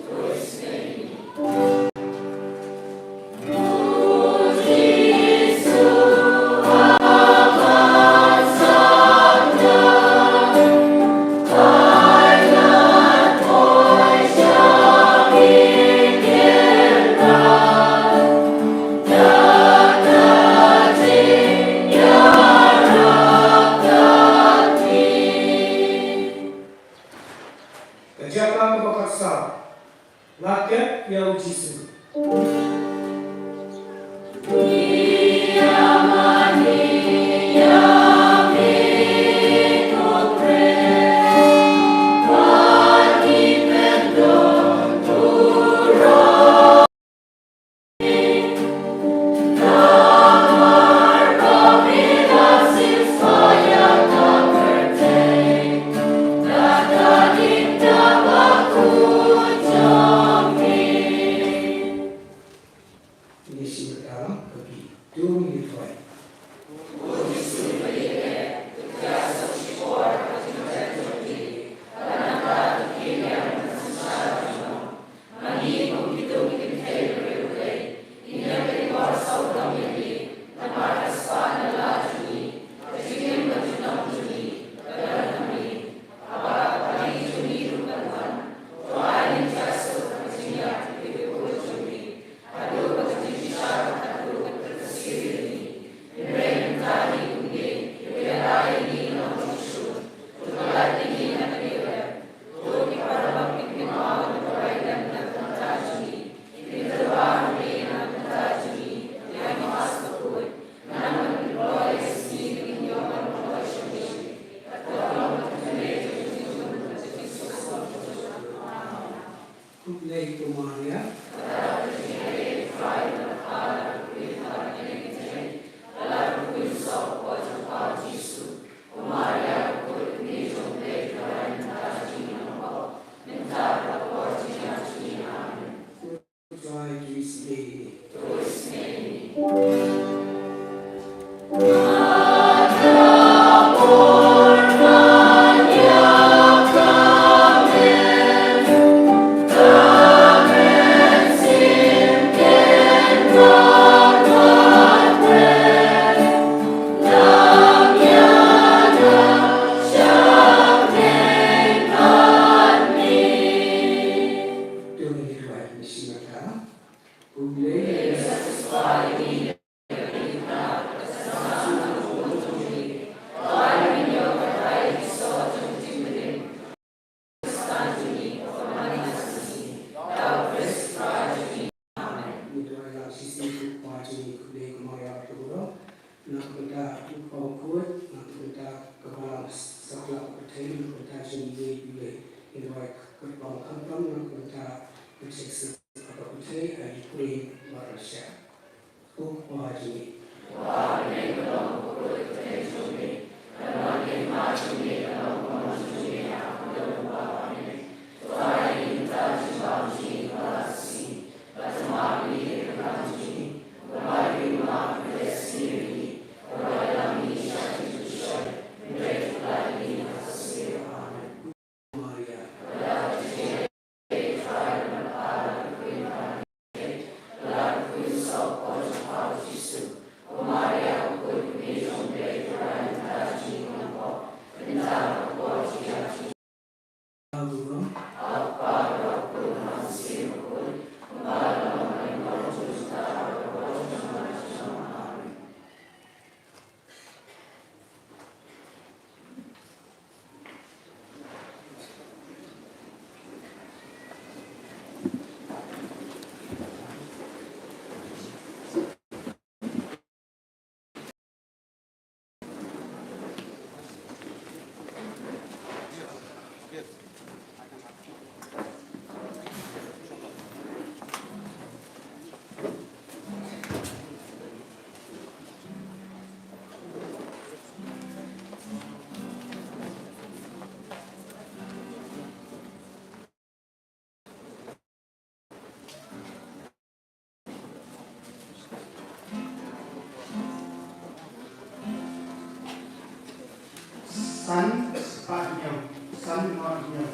Ka jaka kaba khatsaw. Lad kep ïa u Jisu. Khublei ko Maria. Trai Khrist ïa ine. Ngi duwai lang shisien ko Kpa jong ngi, khublei ko Maria Kpa jong ngi. Na ka bynta u Kpa Bakhuid, na ka bynta ka Balang Satlak ka pyrthei, na ka bynta jong ngi iwei pa iwei. Ngi duwai kyrpang khamtam na ka bynta ka jingsuk ka pyrthei ha Ukraine bad Russia. Ko Kpa jong ngi. Maria. San spah hynñiew, san ngut hynñiew.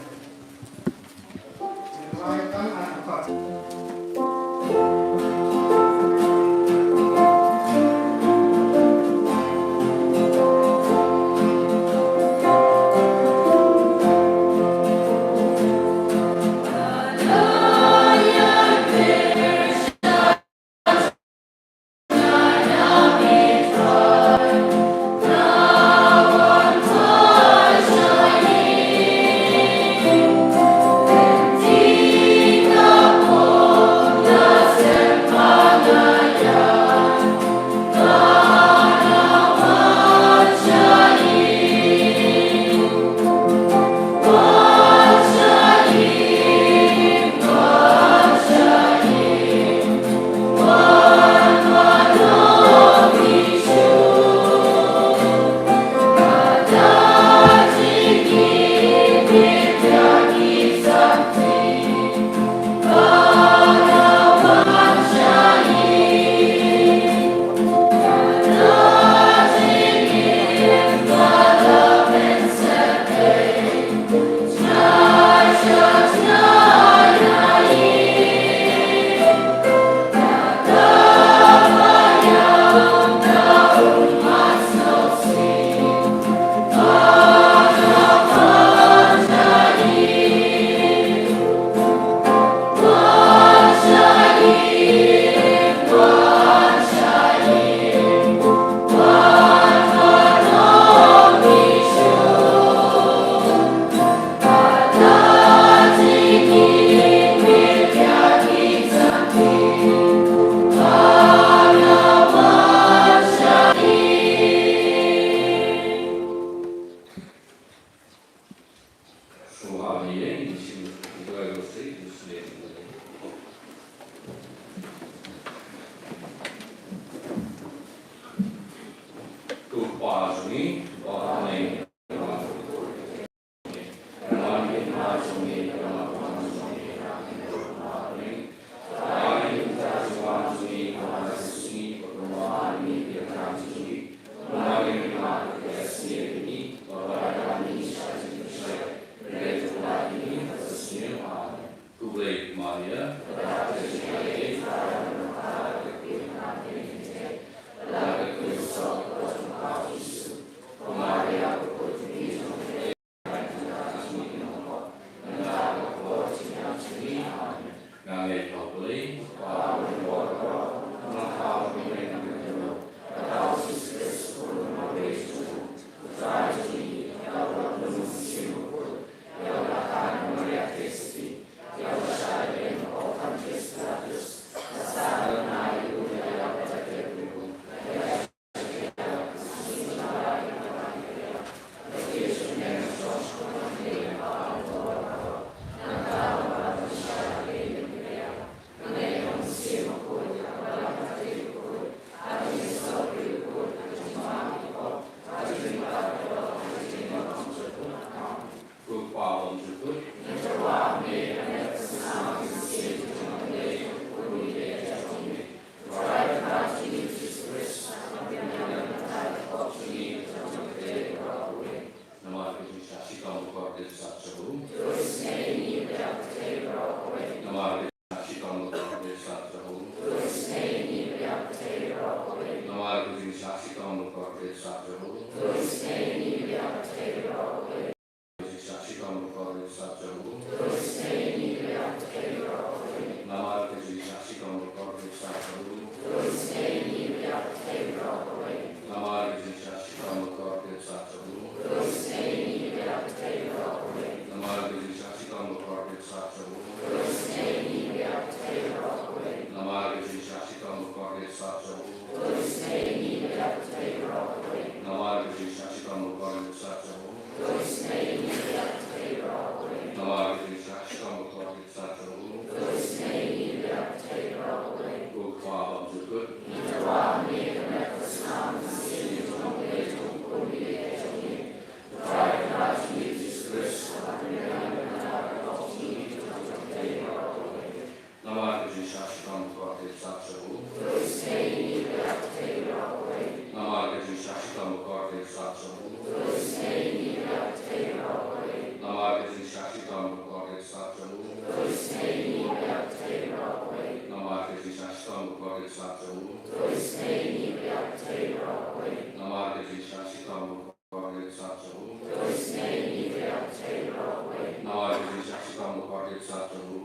sat jong u.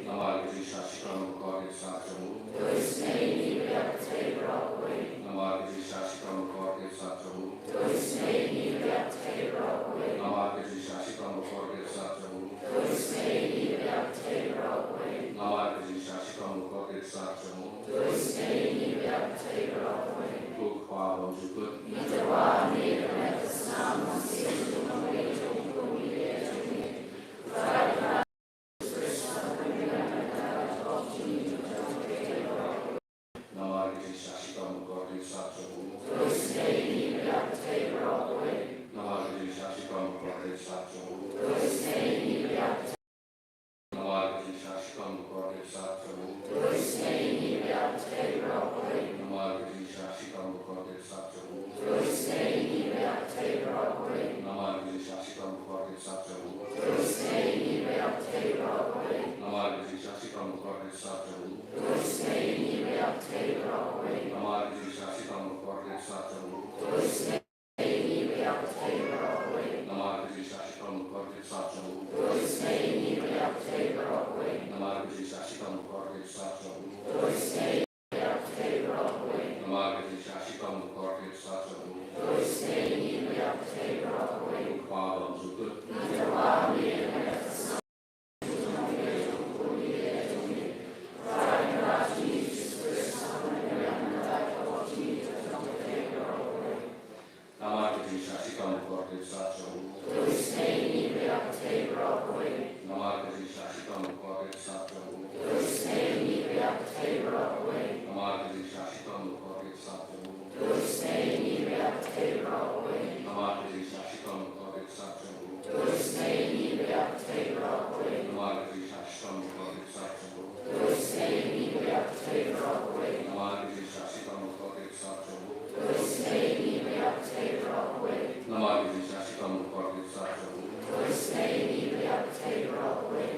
Namar ka jingshah shitom bakordit sat jong u. Namar ka jingshah shitom bakordit sat jong u. Namar ka jingshah shitom bakordit sat jong u. Namar ka jingshah shitom bakordit sat jong u. Ko Kpa bymjukut. Namar ka jingshah shitom bakordit sat jong u. Namar ka jingshah shitom bakordit sat jong u. Namar ka jingshah shitom bakordit sat jong u. Namar ka jingshah shitom bakordit sat jong u. Namar ka jingshah shitom bakordit sat jong u. Namar ka jingshah shitom bakordit sat jong u. Namar ka jingshah shitom bakordit sat jong u. Namar ka jingshah shitom bakordit sat jong u. Namar ka jingshah shitom bakordit sat jong u. Namar ka jingshah shitom bakordit sat jong u. Ko Kpa bymjukut. Namar ka jingshah shitom bakordit sat jong u. Namar ka jingshah shitom bakordit sat jong u. Namar ka jingshah shitom bakordit sat jong u. Namar ka jingshah shitom bakordit sat jong u. Namar ka jingshah shitom bakordit sat jong u. Namar ka jingshah shitom bakordit sat jong u.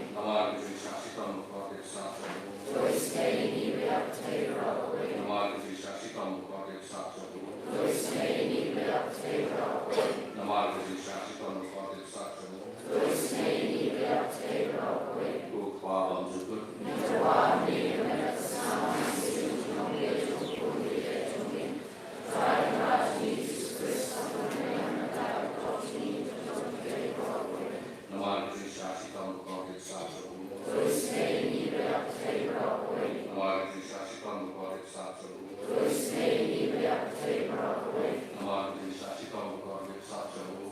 Namar ka jingshah shitom bakordit sat jong u. Namar ka jingshah shitom bakordit sat jong u. Namar ka jingshah shitom bakordit sat jong u. Namar ka jingshah shitom bakordit sat jong u. Ko Kpa bymjukut. Namar ka jingshah shitom bakordit sat jong u. Namar ka jingshah shitom bakordit sat jong u. Namar ka jingshah shitom bakordit sat jong u. Namar ka jingshah shitom bakordit sat jong u.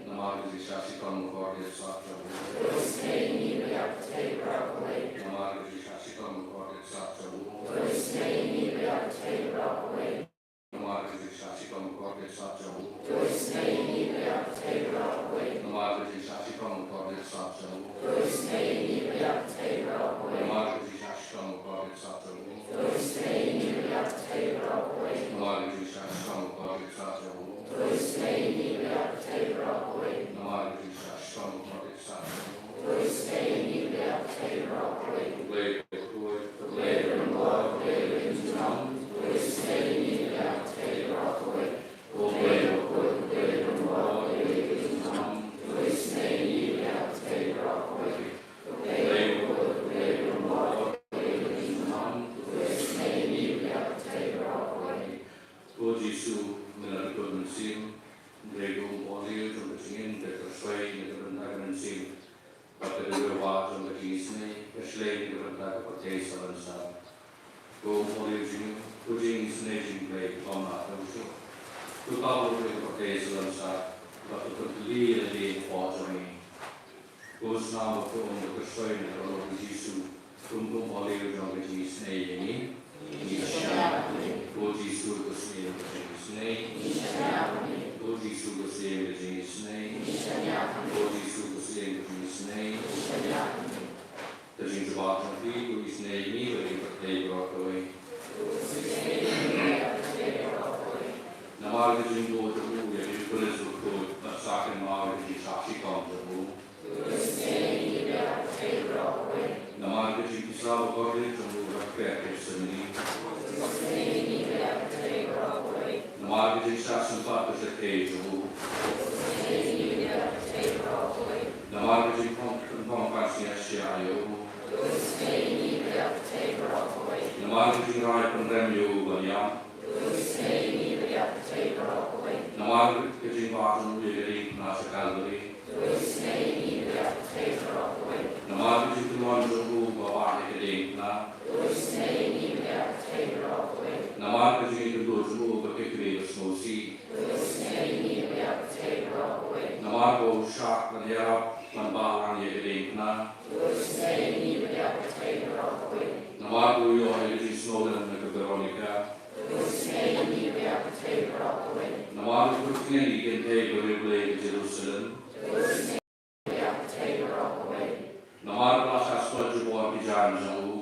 Namar ka jingshah shitom bakordit sat jong u. Namar ka jingshah shitom bakordit sat jong u. Namar ka jingshah shitom bakordit sat jong u. Namar ka jingshah shitom bakordit sat jong u. Namar ka jingshah shitom bakordit sat jong u. Namar ka jingshah shitom bakordit sat jong u. Ko Blei bakhuid. Ko Jisu, me la dkut mynsiem, hynrei ka um oliv jong ka jingim ka kyrshoi na ka bynta ka mynsiem. Bad ka dewïong jong ka jingisynei ka shlei na ka bynta ka pyrthei salonsar. Ko um oliv jong ngi, ko jingisynei jong U Blei, ym lah ban shuh. To tap lut ïa ka pyrthei salonsar, bad to pyntylli ïa lade hapoh jong ngi. Ko snam bad ko um ba kyrshoi na ka dohnud U Jisu, kum ka um oliv jong ka jingisynei ïa ngi. Ngi shaniah ha me. Ko Jisu, to sngewthuh ïa ka jingisynei. Ngi shaniah ha me. Ko Jisu, to sngewthuh ïa ka jingisynei. Ngi shaniah ha me. Ko Jisu, to sngewthuh ïa ka jingisynei. Ngi shaniah ha me. Ka jingjubab jong phi, to isynei ïa ngi bad ïa ka pyrthei baroh kawei. Namar ka jingbuh jong u ïa ka Eukharist bakhuid, bad sa kynmaw ïa ka jingshah shitom jong u. Namar ka jingpynsah bakordit jong u ha ka kper Gethsemane. Namar ka jingshah sympat kyrkieh jong u. ka jingbah jong u ïa ka diengphna sha Kalbari. Namar ka jingtymmen jong u ba bha ïa ka diengphna. Namar ka jingïakynduh jong u bad ka kmie ka sngewsih. Namar ba u shah ban ïarap ban bha lang ïa ka diengphna. Namar ba u ïoh ïa ka jingsngewlem na ka Veronica. Namar u kyrkhu ïa ki kynthei ba riewblei ka Jerusalem. Namar ba la shah sngewthuh ïa ki jaiñ jong u.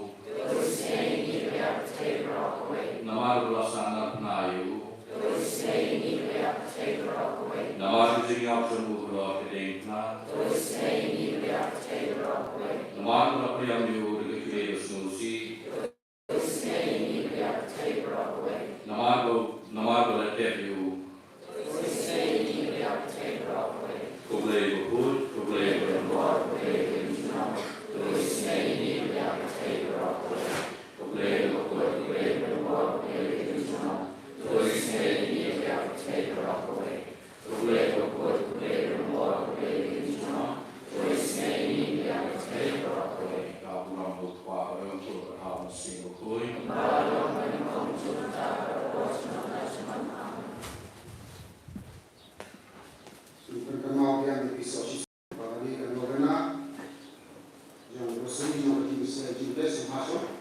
Namar ba la shah narphna ïa u. Namar ka jingïap jong u halor ka diengphna. Namar ba la pdiang ïa u da ka kmie ka sngewsih. Namar ba, namar ba la tep ïa u. Khublei bakhuid, khublei bakhuid. Khublei bakhuid, khublei bakhuid. Sngewbha kynmaw biang ïa ka Jisu ba kane ka novena jong Rosary jong ka Jingïaseng Jingpyrkhat sngewbha sngewbha.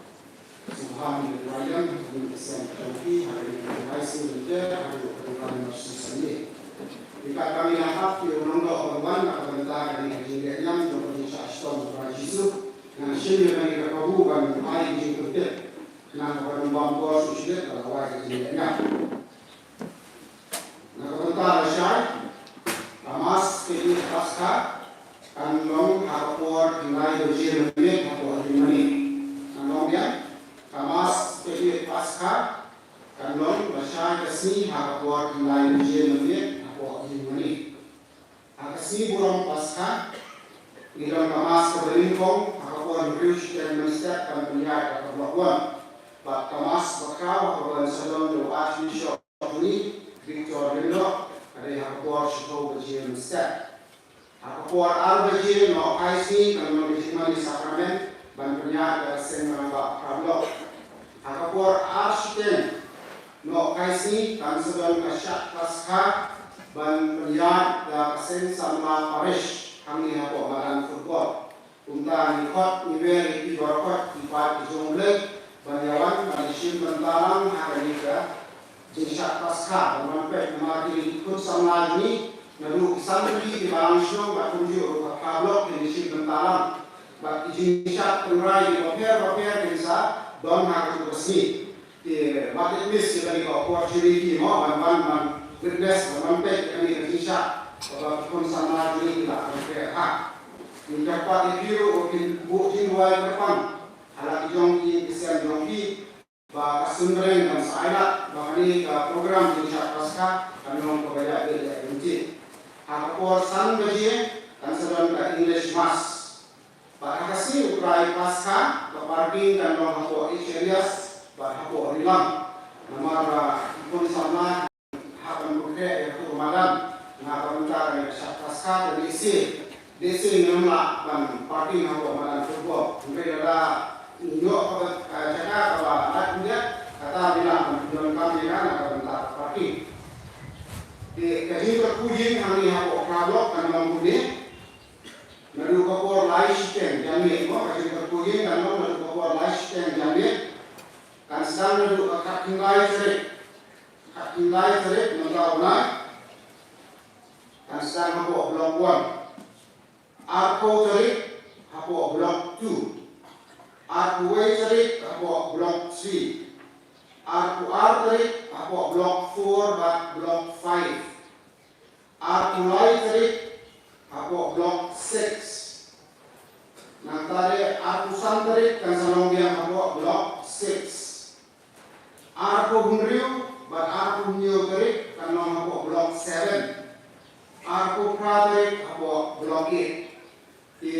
Sngewbha ïa ka Trai Blei ha ka jingïaseng jong phi ha kane ka jingïaseng jingpyrkhat ha kane ka jingïaseng jingpyrkhat. Ïa ka kane ka hap ïa u nongdoh ba wan na ka bynta kane ka jingleh niam jong ka jingshah shitom jong u Trai Jisu. Ngan shim ïa kane ka kabu ban ai ka jingpyntip na ka ban bam por shu shu dep ba la wai ka jingleh niam. Na ka bynta lashai, ka Mass ka Ïingmane Paskha kan long ha ka por khyndai baje mynmiet hapoh Ïingmane. Ngan ong biang, ka Mass ka Ïingmane Paskha kan long lashai ka sngi ha ka por khyndai baje mynmiet hapoh Ïingmane. Ha ka sngi burom Paskha, ngi don ka Mass kaba nyngkong ha ka por hynriew shiteng mynstep ban pynïaid da ka Block One. Bad ka Mass bakhraw ha kaba don sawdong da u Archbishop Tony Victor Lyngdoh, ka dei ha ka por shiphew baje mynstep. Ha ka por ar baje noh khaisngi kan long ka jingmane sakramen ban pynïaid da ka seng rangbah phra Block. Ha ka por ar shiteng noh khaisngi kan sa don ka shad Paskha ban pynïaid da ka seng samla parish hangne hapoh madan football. Kumta ngi khot ngi wer ïa phi baroh ki paid ki jong U Blei ban ïa wan ban ïa shim bynta lang ha kane ka jingshad Paskha ban wan peit namar kine ki khun samla jong ngi naduh ki san tylli ki balang shnong bad kumjuh ruh ka phra Block kin ïa shim bynta lang. Bad ki jingshad tynrai ki bapher bapher kin sa don ha katu ka sngi. Te wat leh miss ïa kane ka opportunity mo ban wan ban witness ban wan peit ïa kane ka jingshad kaba ki khun samla jong ngi ki la pynkreh ha. Ngi kyrpad ïa phi ruh ba phin buh jingduwai kyrpang ha la ki jong ki ïing ki sem jong phi ba ka symbai kan sa ailad ba kane ka program jingshad Paskha kan long kaba ïa bit ïa lynti. Ha ka por san baje kan sa don ka English Mass. Bad ha ka sngi U Trai Paskha ka parking kan long hapoh H Elias bad hapoh Rilang. Namar ba ki khun samla hap ban pynkreh ïa hapoh madan na ka bynta ka shad Paskha te lehse lehse ngim lah ban parking hapoh madan football. Hynrei lada ngi ïoh ka jaka kaba lait khyndiat kata ngi lah ban pyndonkam ïa ka na ka bynta parking. Te ka jingkyrkhu ïing hangne hapoh Phra Block kan long kumne. Naduh ka por lai shiteng janmiet mo, ka jingkyrkhu ïing kan long naduh ka por lai shiteng janmiet. Kan sdang naduh ka khatkhyndai tarik. Khatkhyndai tarik mynta u bnai. Kan sdang hapoh Block One. Arphew tarik hapoh Block Two. Arphew wei tarik hapoh Block Three. Arphew ar tarik hapoh Block Four bad Block Five. Arphew lai tarik hapoh Block Six. Nangta de arphew san tarik kan sa long biang hapoh Block Six. Arphew hynriew bad arphew hynñiew tarik kan long hapoh Block Seven. Arphew phra tarik hapoh Block Eight. Te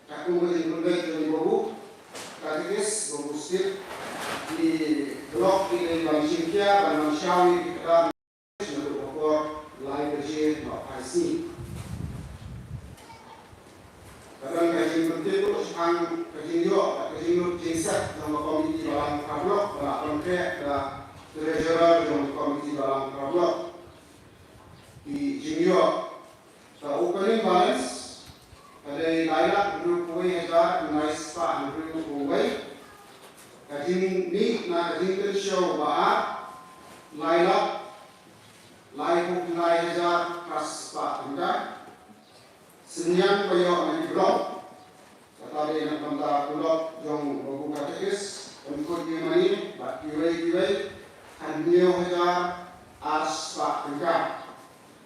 katkum ka jingkyrkhu jong i Babu Katekist, Babu Steve, i Block i dei ban shim khia ban wan shaw ïa ki kdar naduh ka por lai Ka don ka jingpyntip shaphang ka jingïoh, ka jinglut jingset jong ka komiti balang ka block, ba la pynkhreh da treasurer jong ka komiti balang ka block. Ki jingïoh, ka opening balance ka dei lai lak hynriewphew wei hajar khyndai spah hynriewphew wei. Ka jingmih na ka jingkynshew ba ar, lai lak laiphew khyndai hajar phra spah tyngka. Synñiang ba ïoh na ki block, kata dei na ka bynta tulop jong u babu katekis, pynkut ïing mane bad kiwei kiwei, khathynñiew hajar ar spah tyngka.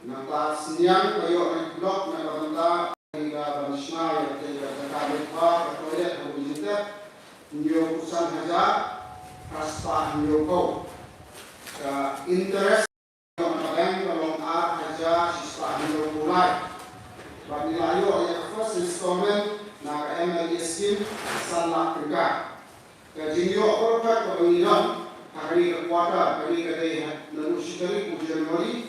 Nangta synñiang ba ïoh na ki block na ka bynta ka ban shna ïa ka jaka leit bad ka toilet ha Umjingtep, hynñiewphew san hajar phra spah hynñiewphew. Ka interest na ka bank ka long ar hajar shi spah hynñiewphew lai. Bad ngi la ïoh ïa ka first installment na ka M L A scheme san lak tyngka. Ka jingïoh baroh kawei kaba ngi don ha kane ka quarter, kane ka dei ha, naduh shi tarik u January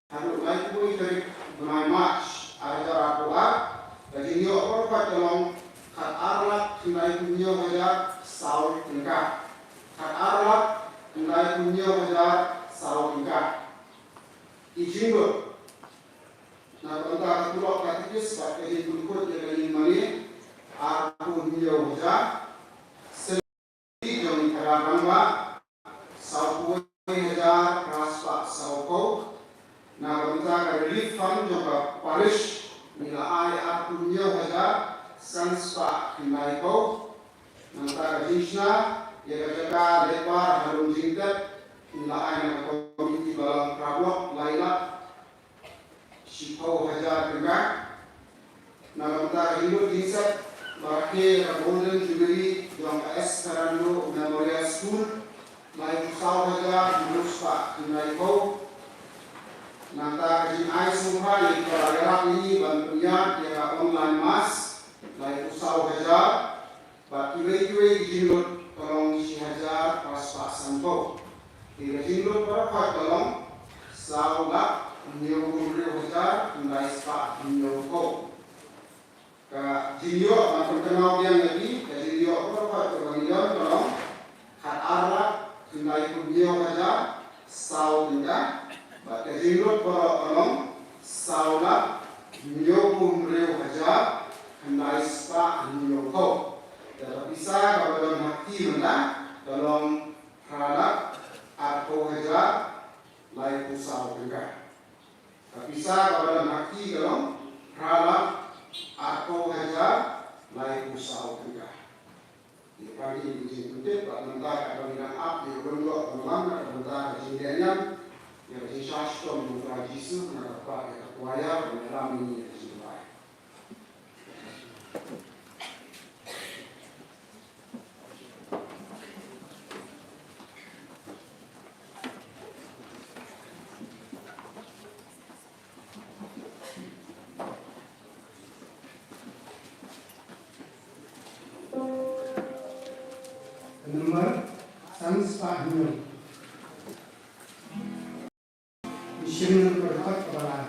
haduh laiphew tarik bnai March ar hajar arphew ar, ka jingïoh baroh kawei ka long khatar lak khyndaiphew hynñiew hajar saw tyngka. Khatar lak khyndaiphew hynñiew hajar saw tyngka. Ki jinglut na ka bynta ka tulop katekis bad ka jingpynkut ïa ka ïing mane, arphew hynñiew hajar. Salary jong ki kaddar rangbah, sawphew wei hajar phra spah sawphew. Na ka bynta ka relief fund jong ka parish, ngi la ai arphew hynñiew hajar san spah khyndaiphew. Nangta ka jingshna ïa ka jaka leit bad ha Umjingtep, ngi la ai na ka komiti balang ka block lai lak shiphew hajar tyngka. Na ka bynta ka jinglut jingset ba rakhe ïa ka Golden Jubilee jong ka S Karanu Memorial School, laiphew saw hajar hynriew spah khyndaiphew. Nangta ka jingai sngewbha ïa kiba la ïarap ïa ngi ban pynïaid ïa ka online mass, laiphew saw hajar. Bad kiwei kiwei ki jinglut ka long shi hajar phra spah sanphew. Te ka jinglut baroh kawei ka long saw lak hynñiewphew hynriew hajar khyndai spah hynñiewphew. Ka jingïoh, ngan pynkynmaw biang ïa phi, ka jingïoh baroh kawei kaba ngi don ka long khatar lak khyndaiphew hynñiew hajar saw tyngka, bad ka jinglut baroh ka long saw lak hynñiewphew hynriew hajar khyndai spah hynñiewphew. Te ka pisa kaba don ha kti mynta ka long phra lak arphew hajar laiphew saw tyngka. Ka pisa kaba don ha kti ka long phra lak arphew hajar laiphew saw tyngka. Ïa kane ka jingpyntip bad mynta ka dang ïa ap ïa ka bynta ka bynta ka bynta ka jingïalam ïa ka jingshah shitom jong u Trai Jisu, na ka pat ïa ka choir ban ïalam ïa ka jingduwai. Ka number san spah hynñiew. Mission ka record kaba lai.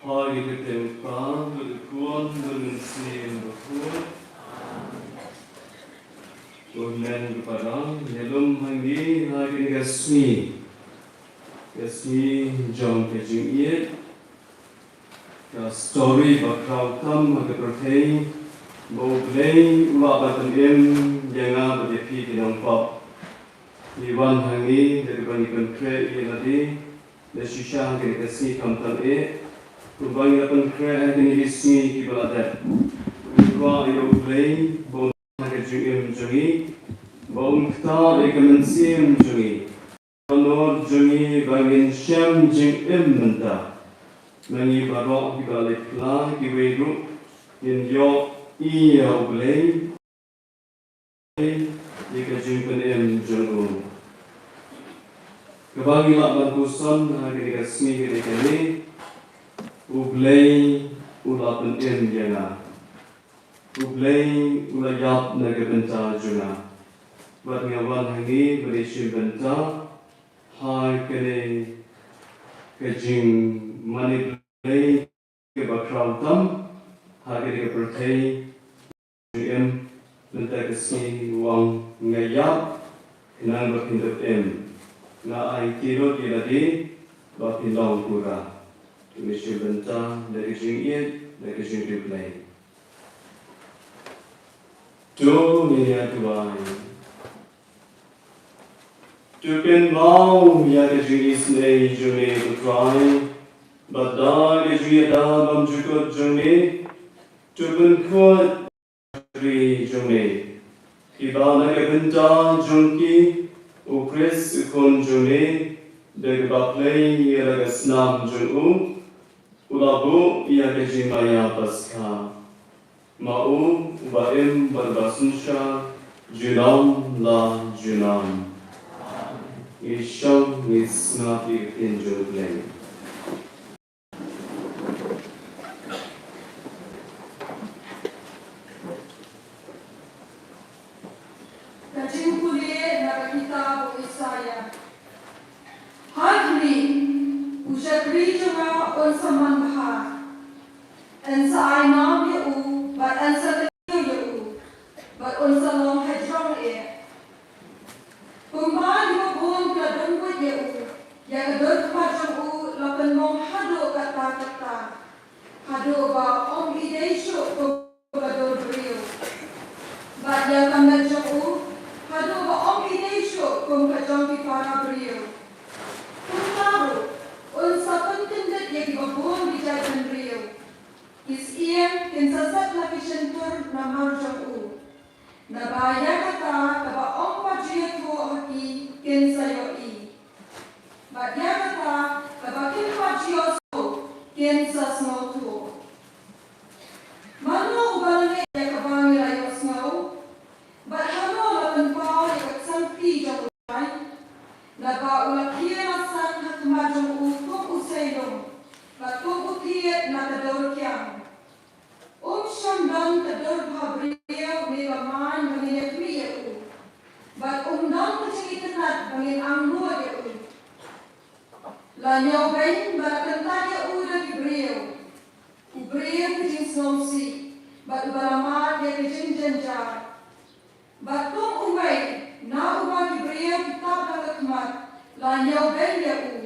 Ha ka kyrteng u Kpa, bad u Khun, bad u Mynsiem Bakhuid. Amen. Ko hynmen ko para, ïalum ha ngi ha kane ka sngi, ka sngi jong ka jingïeit. Ka story ba khraw tam ha ka pyrthei, ba U Blei u la ban pynim ïa nga bad ïa phi ki nongpop. Ngi wan ha ngi da kaba ngi pynkhreh ïa lade, da shisha ha kane ka sngi khamtam eh, kumba ngi la pynkhreh ha kine ki sngi kiba la dep. Ngi kwah ïa U Blei ba un ha ka jingim jong ngi, ba un ktah ïa ka mynsiem jong ngi. Ka dohnud jong ngi ba ngin shem jingim mynta. Ma ngi baroh kiba la leit pla, kiwei ruh ngin ïohi ïa U Blei, ïa ka jingpynim jong u. Kaba ngi lah ban puson ha kane ka sngi kane kane, U Blei u la pynim ïa nga. U Blei u la ïap na ka bynta jong nga. Bad nga wan ha ngi ban ïashim bynta ha kane ka jingmane Blei kaba khraw tam ha kane ka pyrthei. Jingim, mynta ka sngi u ong nga ïap, khnang ba phin dup im. Nga aiti lut ïa lade ba phin long pura. To ngin shim bynta da ka jingïeit, da ka jingriewblei. To ngin ïa duwai. To pynpaw ïa ka jingisynei jong me ko Trai, bad da ka jingïada bymjukut jong me, to pynkhuid ri jong me, kiba na ka bynta jong ki u Khrist u Khun jong me, da kaba plie ïa la ka snam jong u, u la buh ïa ka jingmaïa paska. Ma u, uba im bad uba synshar junom la junom. Ngi shong ngi sngap ïa ka ktien jong U Blei. Ka jingpule na ka kitab u Isaïah. Ha khmih, u shakri jong nga un sa manbha. Yn sa ai nam ïa u, bad yn sa kyntiew ïa u, bad un sa long hajrong eh. Kumba kiba bun ki la dang wit ïa u, ïa ka dur khmat jong u la pynmong haduh katta katta, haduh ba ym i dei shuh kum ka dur briew. Bad ïa ka met jong u, haduh ba ym i dei shuh kum ka jong ki para briew. Kumta ruh, un sa pynkyndit ïa kiba bun ki jaitbynriew. Ki syiem kin sa set la ki shyntur namar jong u. Naba ïa kata kaba ym pat ju ïathuh ha ki thied na ka dur kiang. Um shym don ka dur bhabriew ne ka main ba ngin ïakhmih ïa u, bad um don ka jingitynnad ba ngin angnud ïa u. La ñiewbeiñ bad la kyntait ïa u da ki briew, u briew ka jingsngewsih bad uba la mad ïa ka jingjynjar. Bad kum uwei na uba ki briew ki tap da ka khmat, la ñiewbeiñ ïa u,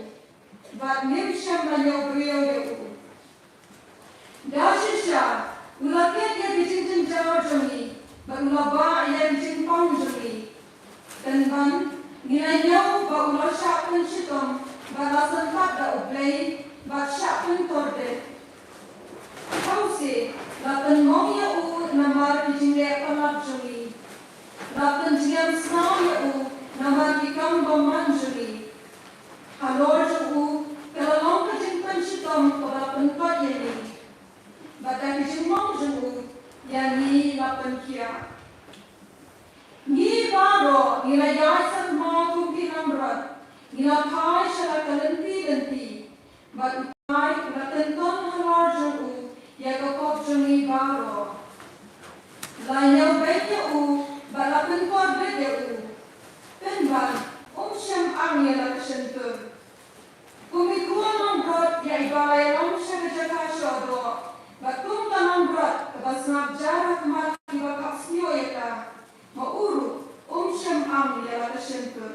bad ngim shym la ñiewbriew ïa u. Da shisha u la kit ïa ki jingjynjar jong ngi, bad u la bah ïa ki jingpang jong ngi. Pynban ngi la ñiew ba u la shah pynshitom bad la sngewthuh da U Blei bad shah pynkordit. Sngewsih, la pynmong ïa u namar ki jingleh palat jong ngi. La pynjngiam snam ïa u namar ki kam bymman jong ngi. Halor jong u ka la long ka jingpynshitom kaba la pynkot ïa ngi. Bad da ka jingmong jong u ïa ngi la pynkhiah. Ngi baroh ngi la ïaid sngewbha kum ki nongrot, ngi la phai sha la ka lynti lynti. Bad U Trai u la kynton halor jong u ïa ka pop jong ngi baroh. La ñiewbeiñ ïa u bad la pynkordit ïa u. Pynban um shym ang ïa la ka shyntur. Kum i khun nongrot ïa iba la ïalam sha ka jaka shoh doh, bad kum ka nongrot kaba sngap jar ha khmat kiba khap sniew ïa ka, ma u ruh um shym ang ïa la ka shyntur.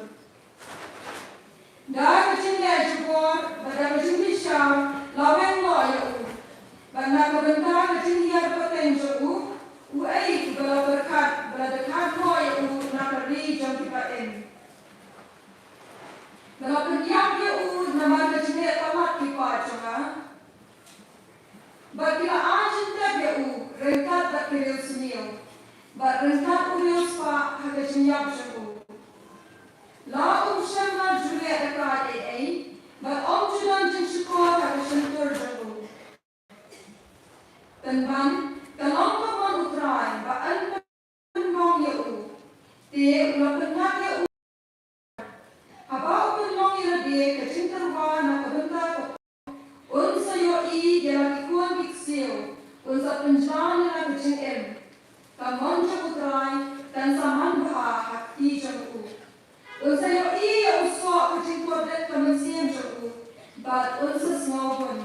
Da ka jingleh jubor bad da ka jingbishar la weng noh ïa u, bad na ka bynta ka jinghiar pateng jong u, uei uba la pyrkhat ba la dkhot noh ïa u na ka ri jong kiba im? Ba la pynïap ïa u namar ka jingleh palat ki paid jong nga, bad ki la ai jingtep ïa u ryngkat bad ki riewsniew, bad ryngkat u riewspah ha ka jingïap jong u. La um shym la ju leh da ka ei ei, bad um ju don jingshukor ha ka shyntur jong u. Pynban ka long ka mon U Trai ba yn pynlong ïa u, te u la pynngat ïa u. Haba u pynlong ïa lade ka jingtyrwa na ka bynta ka pop, un sa ïohi ïa la ki khun ki ksiew, un sa pynjlan ïa la ka jingim. Ka mon jong U Trai kan sa man bha ha kti jong u. Un sa ïohi ïa u soh ka jingkordit ka mynsiem jong u, bad un sa sngewbun.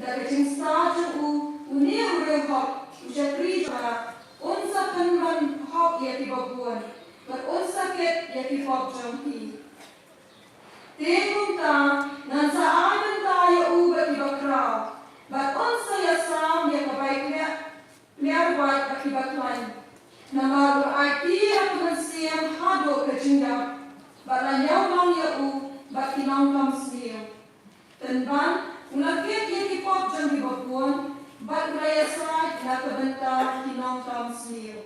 Da ka jingstad jong u, une u riewhok, u shakri jong nga, un sa pynban hok ïa kiba bun, bad un sa kit ïa ki pop jong ki. Te kumta ngan sa ai bynta ïa u bad kiba khraw, bad un sa ïasam ïa ka bai khleh, khleh wait bad kiba khlaiñ. Namar u la aiti ïa ka mynsiem haduh ka jingïap, bad la ñiew long ïa u bad ki nongkam sniew. Pynban u la kit ïa ki pop jong kiba bun, bad u la ïasaid na ka bynta ki nongkam sniew.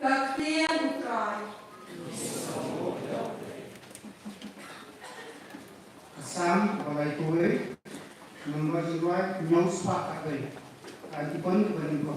Ka ktien U Trai. Ka Salm ba lai kawei, nombor jingrwai hynñiew spah khatwei. Ka anti pon ka bani ko.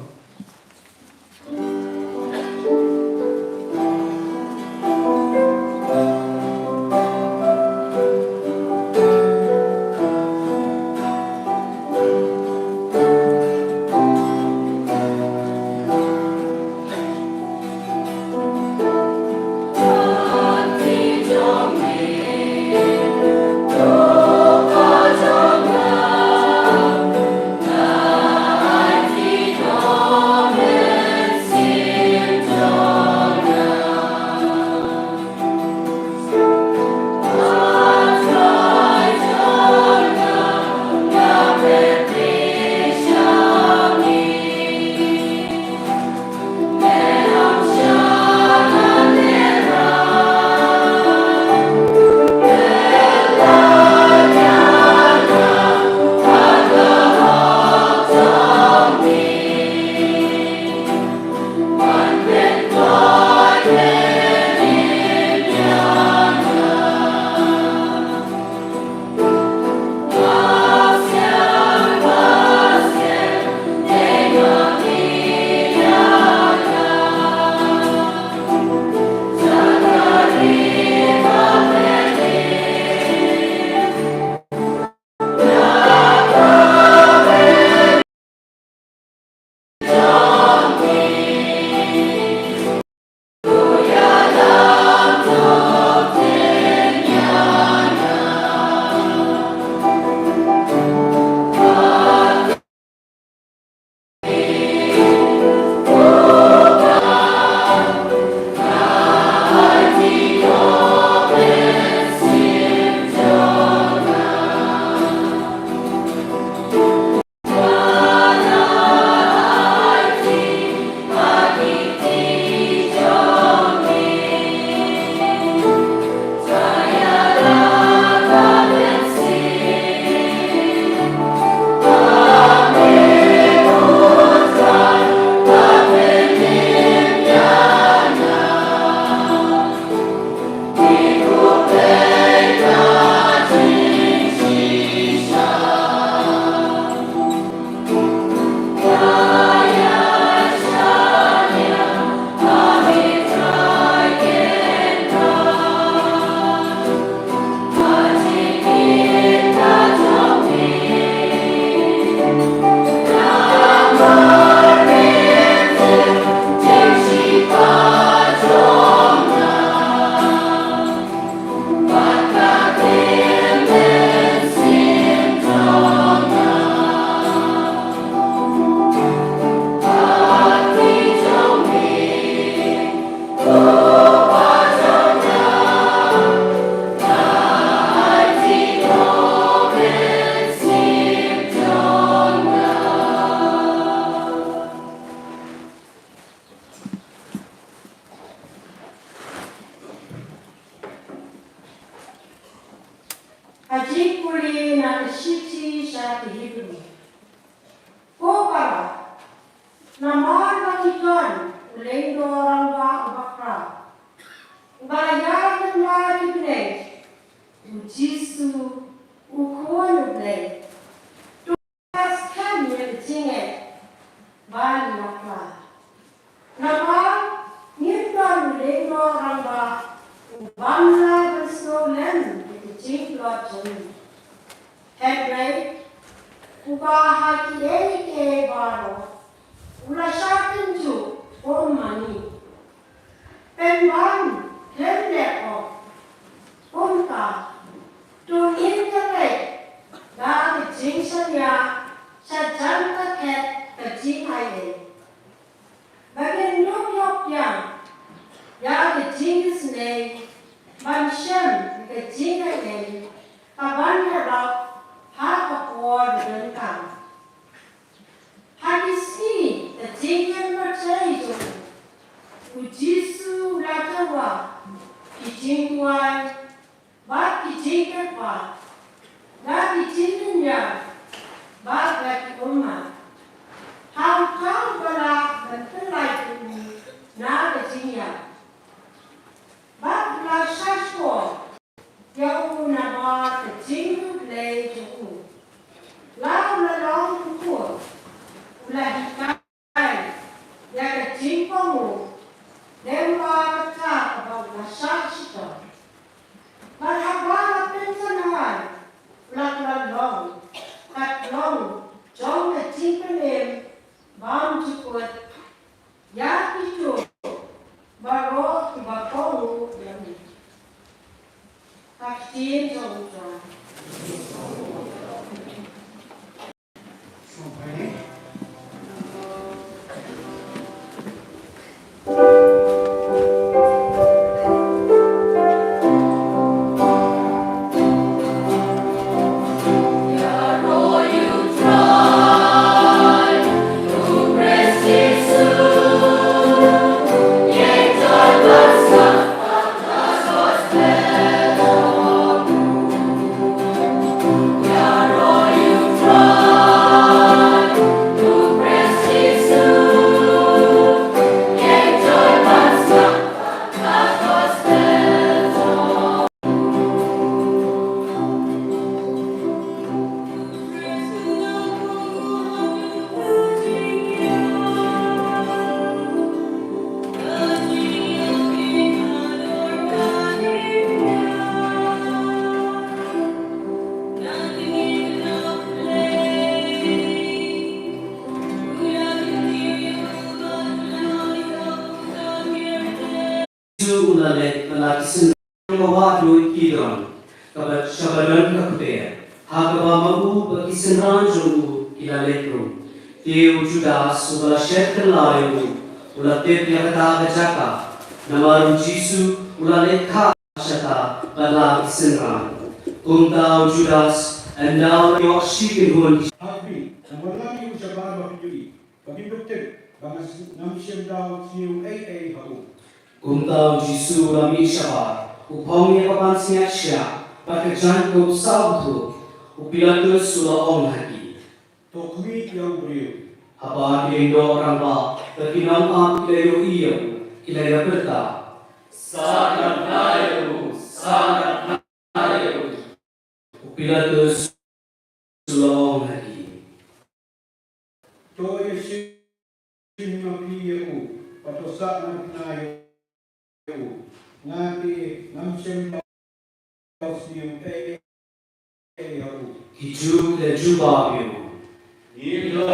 Jingpule na ka shithi sha ki Hebru. Ko para, namar ba ki don u lyngdoh rangbah uba khraw, uba ïaid lem bad ki bneng, u Jisu, u Khun u Blei. Skhem ïa ka jingeh ba ngi la pla. Namar ngim don u lyngdoh rangbah u bym lah ban sngewlem ïa ka jingtlot jong ngi. Hynrei uba ha kiei kiei baroh u la shah tynjuh kum ma ngi. Pynban khlem leh ong. Kumta, to ngin ïaleit da ka jingshaniah sha jan ka khet ka jingaiei. Ba ngin ïoh ïoh ïa ka jingisynei ban shem ïa ka jingaiei kaban ïarap ha ka por ba donkam. Ha ki sngi ka jingïaid pyrthei jong u, u Jisu u la dawa ki jingduwai bad ki jingkyrpad, la ki jingkynmaw bad la ki ummat. Ha uta u ba lah ban pynlait ïa u na ka jingïap. Bad u la shah shkor ïa u namar ka jingduwai jong u. La u la long u khuid, u la hikai ïa ka jingkohnguh lyngba kata kaba u la shah shitom. Bad haba la pynsanai, u la long ka long jong ka jingpynim bymjukut ïa kito baroh kiba kohnguh ïa u. Ka ktien jong U Trai. Jisu u la leit, bad la ki synran ka wah duh Kidron, kaba shaba don ka kper, ha kaba ma u bad ki synran jong u ki la leit rung. Te u Judas uba la shet kylla ïa u, u la tip ïa kata ka jaka, namar u Jisu u la leit kha shata bad la ki synran. Kumta u Judas, ynda u la ïoh shi kynhun ki Ha phi, namar la mih u shabar ba phi ïohi, ba phi tip, ba ngam shym da sngew ei ei ha u. Kumta u Jisu u la mih shabar, u phong ïa ka pansngiat shiah bad ka jaiñ ka u saw bthuh. U Pilatus u la ong ha ki, To khmih ïa u briew. Haba ki lyngdoh rangbah bad ki nongap ki la ïohi ïa u, ki la ïapyrta, Sah ngan pynïaid ïa u, sah ngan pynïaid ïa u. U Pilatus u la ong ha ki, To ïashim ma phi ïa u, bad to sah ngan pynïaid ïa u. Nga te ngam shym la sngew ei ei ha u. Ki Jiw ki la jubab ïa u, Ngi don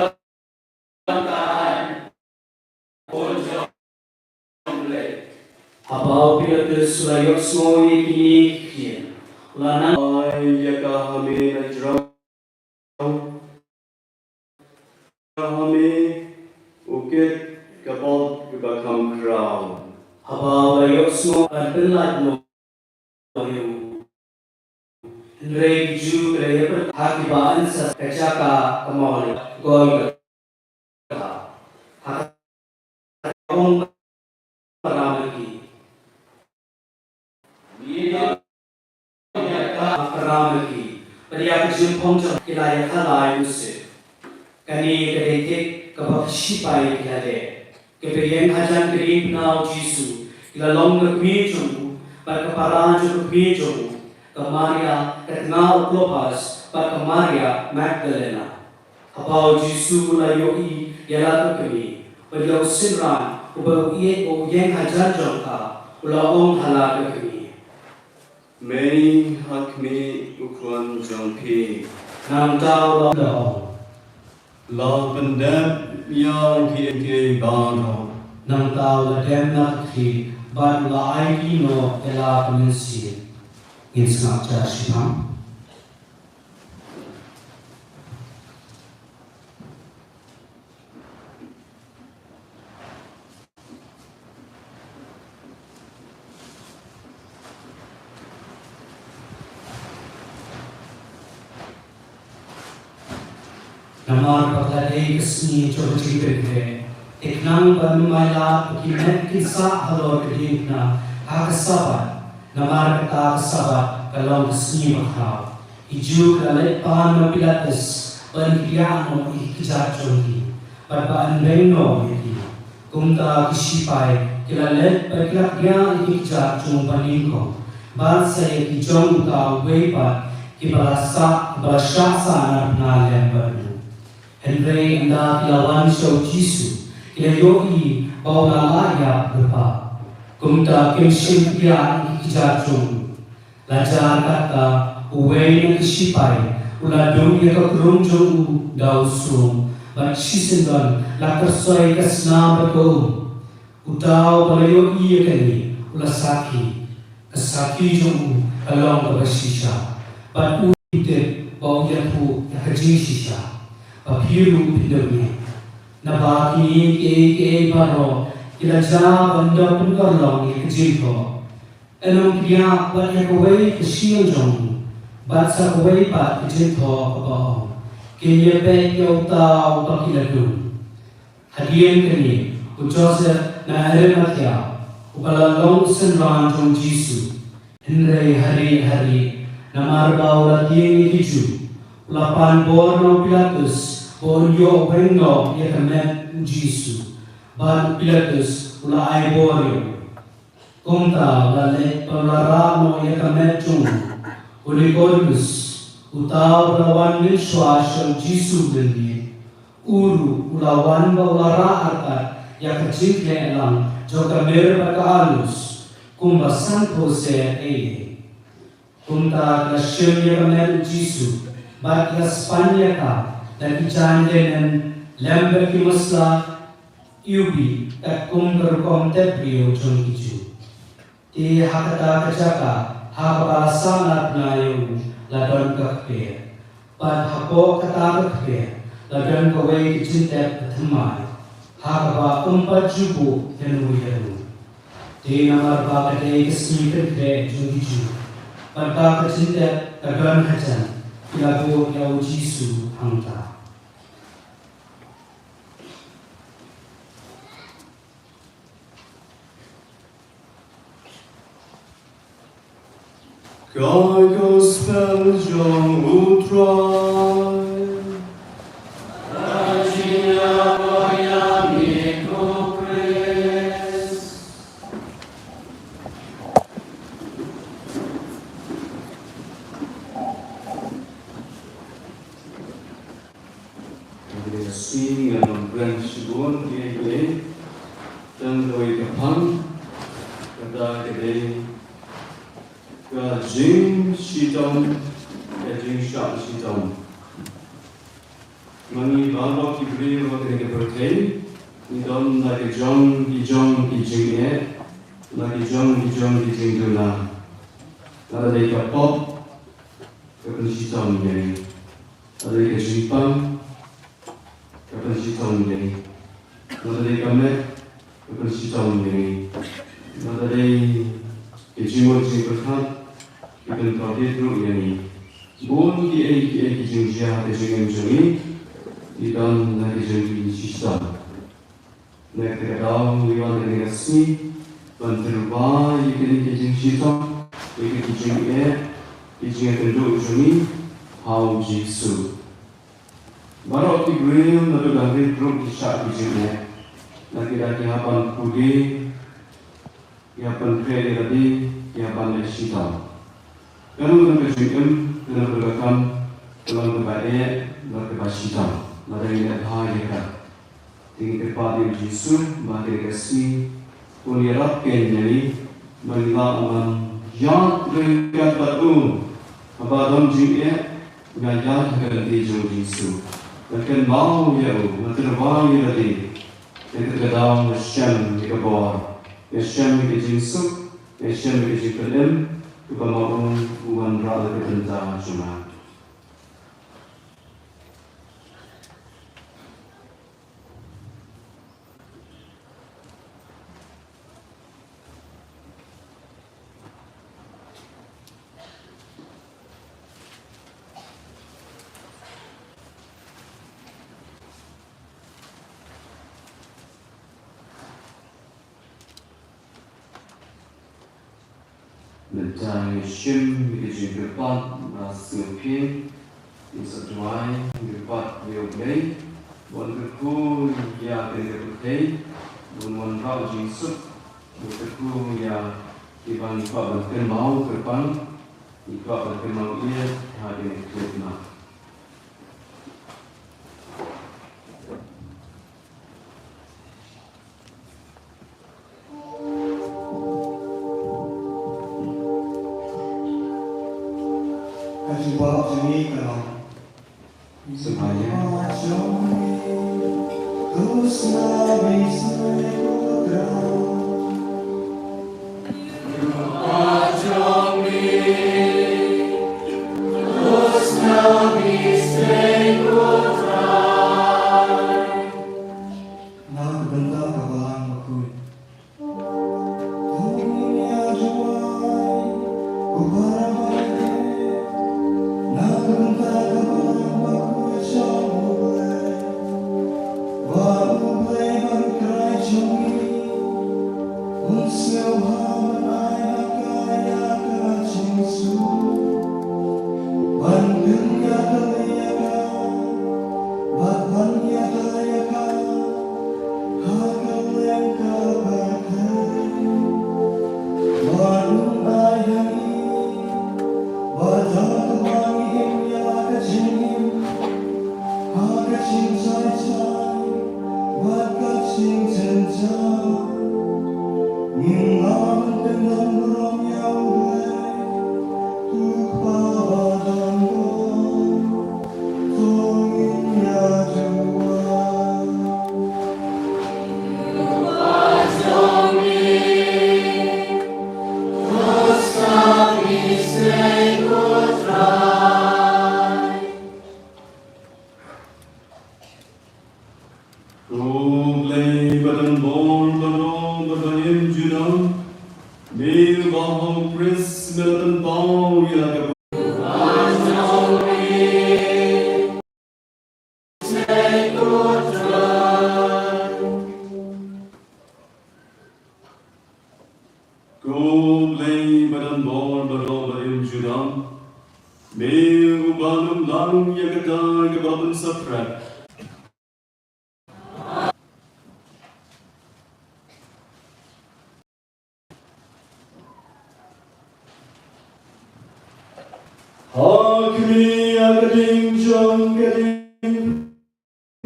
tang Khun jong U Blei. Haba u Pilatus u la ïohsngew ïa kine ki ktien, u la nang ai ïa ka ha me na jrong. Ha me u kit ka pop kaba kham khraw. Haba u la ïohsngew ban pynlait noh ïa u. Hynrei ki Jiw ki la ïapyrta ha kiba yn sa, ka jaka ka mawlei Golgotha. Ha ka ong para ma ki. Ngi ong ïa ka para ma ki. Ïa ka jingpynjah ki la ïa ka lai Joseph. Kane ka dei kaba ki shipai ki la leh. Kiba ïeng hajan ka diengphna u Jisu ki la long ka kmie jong u bad ka para jong ka kmie jong u, ka Maria ka tnga u Klopas bad ka Maria Magdalena. Haba u Jisu u la ïohi ïa la ka kmie bad ïa u synran uba u ïeng, u ïeng hajan jong ka, u la ong ha la ka kmie, Mei, ha khmih u khun jong phi. Nangta u la ong, La pyndep ïa kiei kiei baroh. Nangta u la dem na ka khmih bad u la ai ki noh ïa la ka mynsiem. Ngin sngap jar shiphang. Namar ba ka la dei ka sngi jong ka jingpynkhreh, te khnang ba ym ai lad ba ki met kin sah halor ka diengphna ha ka Sabbath, namar kata ka Sabbath ka long ka sngi bakhraw. Ki Jiw ki la leit pan na u Pilatus ba un kdiah noh ïa ki kjat jong ki bad ba un beng noh ïa ki. Kumta ki shipai ki la leit bad ki la kdiah ïa ki kjat jong u banyngkong bad sa ïa ki jong uta uwei pat, kiba la sah, kiba la shah sah na pynlong lem bad u. Hynrei ynda ki la wan sha u Jisu, ki la ïohi ba u la lah ïap lypa. Kumta kim shym kdiah ïa ki kjat jong u. La jar katta, uwei na ki shipai u la dung ïa ka krung jong u da u sum, bad shisyndon la kyrsoi ka snam bad ka um. Uta uba la ïohi ïa kane u la sakhi. Ka sakhi jong u ka long kaba shisha, bad u tip ba u ïathuh ïa ka jingshisha. Ba phi ruh phin da ïohi. Naba kine kiei kiei baroh ki la jia ban da pynurlong ïa ka jingthoh. Yn ym kdiah bad ïa kawei ka shiang jong u, bad sa kawei pat ka jingthoh kaba ong, Kin ïa peit ïa uta uba ki la dung. Hadien kane, u Joseph na Arimathea, uba la long u synran jong u Jisu, hynrei harieh harieh, namar ba u la tieng ïa ki Jiw, u la pan bor na u Pilatus ba un ïoh weng noh ïa ka met u Jisu, bad u Pilatus u la ai bor ïa u. Kumta u la leit bad u la rah noh ïa ka met jong u. U Nikodmus, uta uba la wan mynshuwa sha u Jisu u lynti, u ruh u la wan bad u la rah artat ïa ka jingkhleh lang jong ka mir bad ka alus, kumba sanphew seh ei ei. Kumta ki la shim ïa ka met u Jisu, bad ki la span ïa ka da ki jaiñ linen lem bad ki masla iwbih, katkum ka rukom tep briew jong ki Jiw. Te ha kata ka jaka ha kaba la sahnarphna ïa u la don ka kper, bad hapoh kata ka kper la don kawei ka jingtep ka thymmai, ha kaba ym pat ju buh ïano ïano. Te namar ba ka dei ka sngi pynkhreh jong ki Jiw, bad ba ka jingtep ka don hajan, ki la buh ïa u Jisu hangta. Ka Gospel jong u Trai. Ngi la sngewthuh ngan ym kren shibun ïa kane. Tang kawei ka phang, kata ka dei ka jingshitom, ka jingshah shitom. Ma ngi baroh ki briew ha kane ka pyrthei ngi don la ki jong ki jong ki jingeh, la ki jong ki jong ki jingduna. Lada dei ka pop ka pynshitom ïa ngi. Lada dei ka jingpang ka pynshitom ïa ngi. Lada dei ka met ka pynshitom ïa ngi. Lada dei ka jingmut jingpyrkhat ka pynpyrkhat ruh ïa ngi. Bun kiei kiei ki jingjia ha ka jingim jong ngi ki don la ki jingshitom. Na kata ka daw ngi wan ha kane ka sngi ban tyrwa ïa kine ki jingshitom, ïa kine ki jingeh, ki jingïakynduh jong ngi, ha u Jisu. Baroh ki briew naduh dang rit ruh ki shah ki jingeh. Na ki da ki hap ban pule, ki hap ban khreh ïa lade, ki hap ban leh shitom. Ka long ka jingim, ka long ka kam, ka long kaba eh, ka long kaba shitom. Lada ngi leh bha ïa ka. Te ngi kyrpad ïa u Jisu ba ha kane ka sngi un ïarap keiñ ïa ngi ba ngin lah ban ïaid ryngkat bad u, haba don jingeh, nga ïaid ha ka lynti jong u Jisu. Nga kynmaw ïa u, nga tyrwa ïa lade. Te kata ka daw nga shem ïa ka bor, nga shem ïa ka jingsuk, nga shem ïa ka jingpynim, kaba ma u u wanrah da ka bynta jong nga. Mynta ngi shim ïa ka jingkyrpad ba sngewphieng, ngi sa duwai, ngi kyrpad ïa U Blei ba un kyrkhu ïa kane ka pyrthei, ba un wanrah jingsuk, ba un kyrkhu ïa kiba ngi kwah ban kynmaw kyrpang, ngi kwah ban kynmaw ïa ha kane ka khyllipmat. Ka jubab jong ngi ka long. Sngewbha ïa. Na ka bynta ka Balang Bakhuid. Ko Blei ba don bor baroh bad ba im junom, me uba ha U Khrist me la pynpaw ïa la ka Ko Blei ba don bor baroh bad ba im junom, me uba nym lang ïa kata kaba la pynsaphriang. Ha khmih ïa ka ding jong ka ding,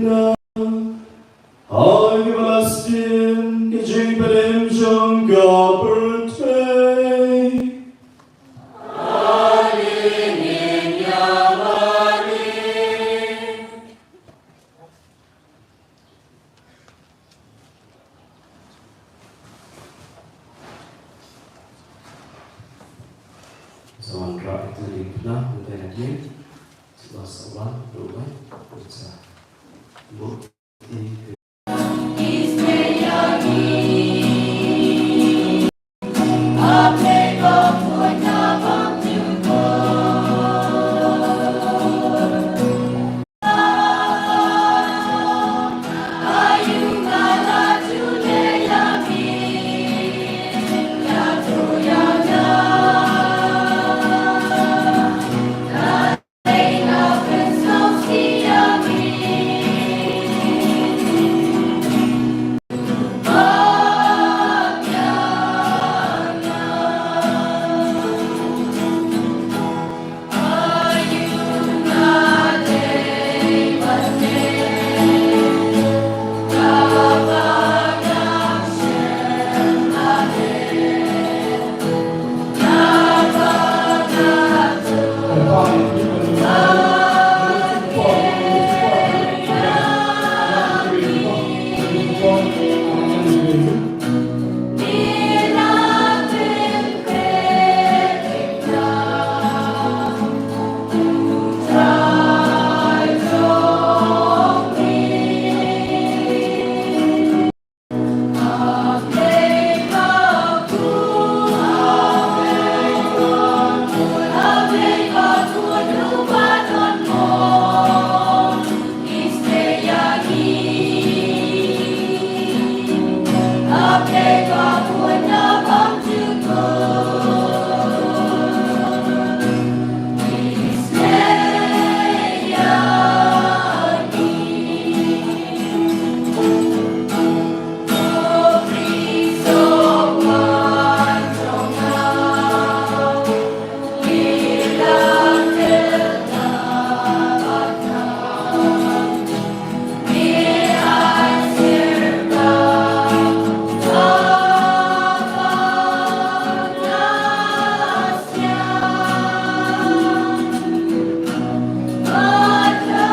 ha kaba la sdien ka jingpynim jong ka pyrthei. Sa wanrah ïa ka diengphna mynta ïa ka dieng. Sa wan, sa wan, ruh bai. Sa. Buk.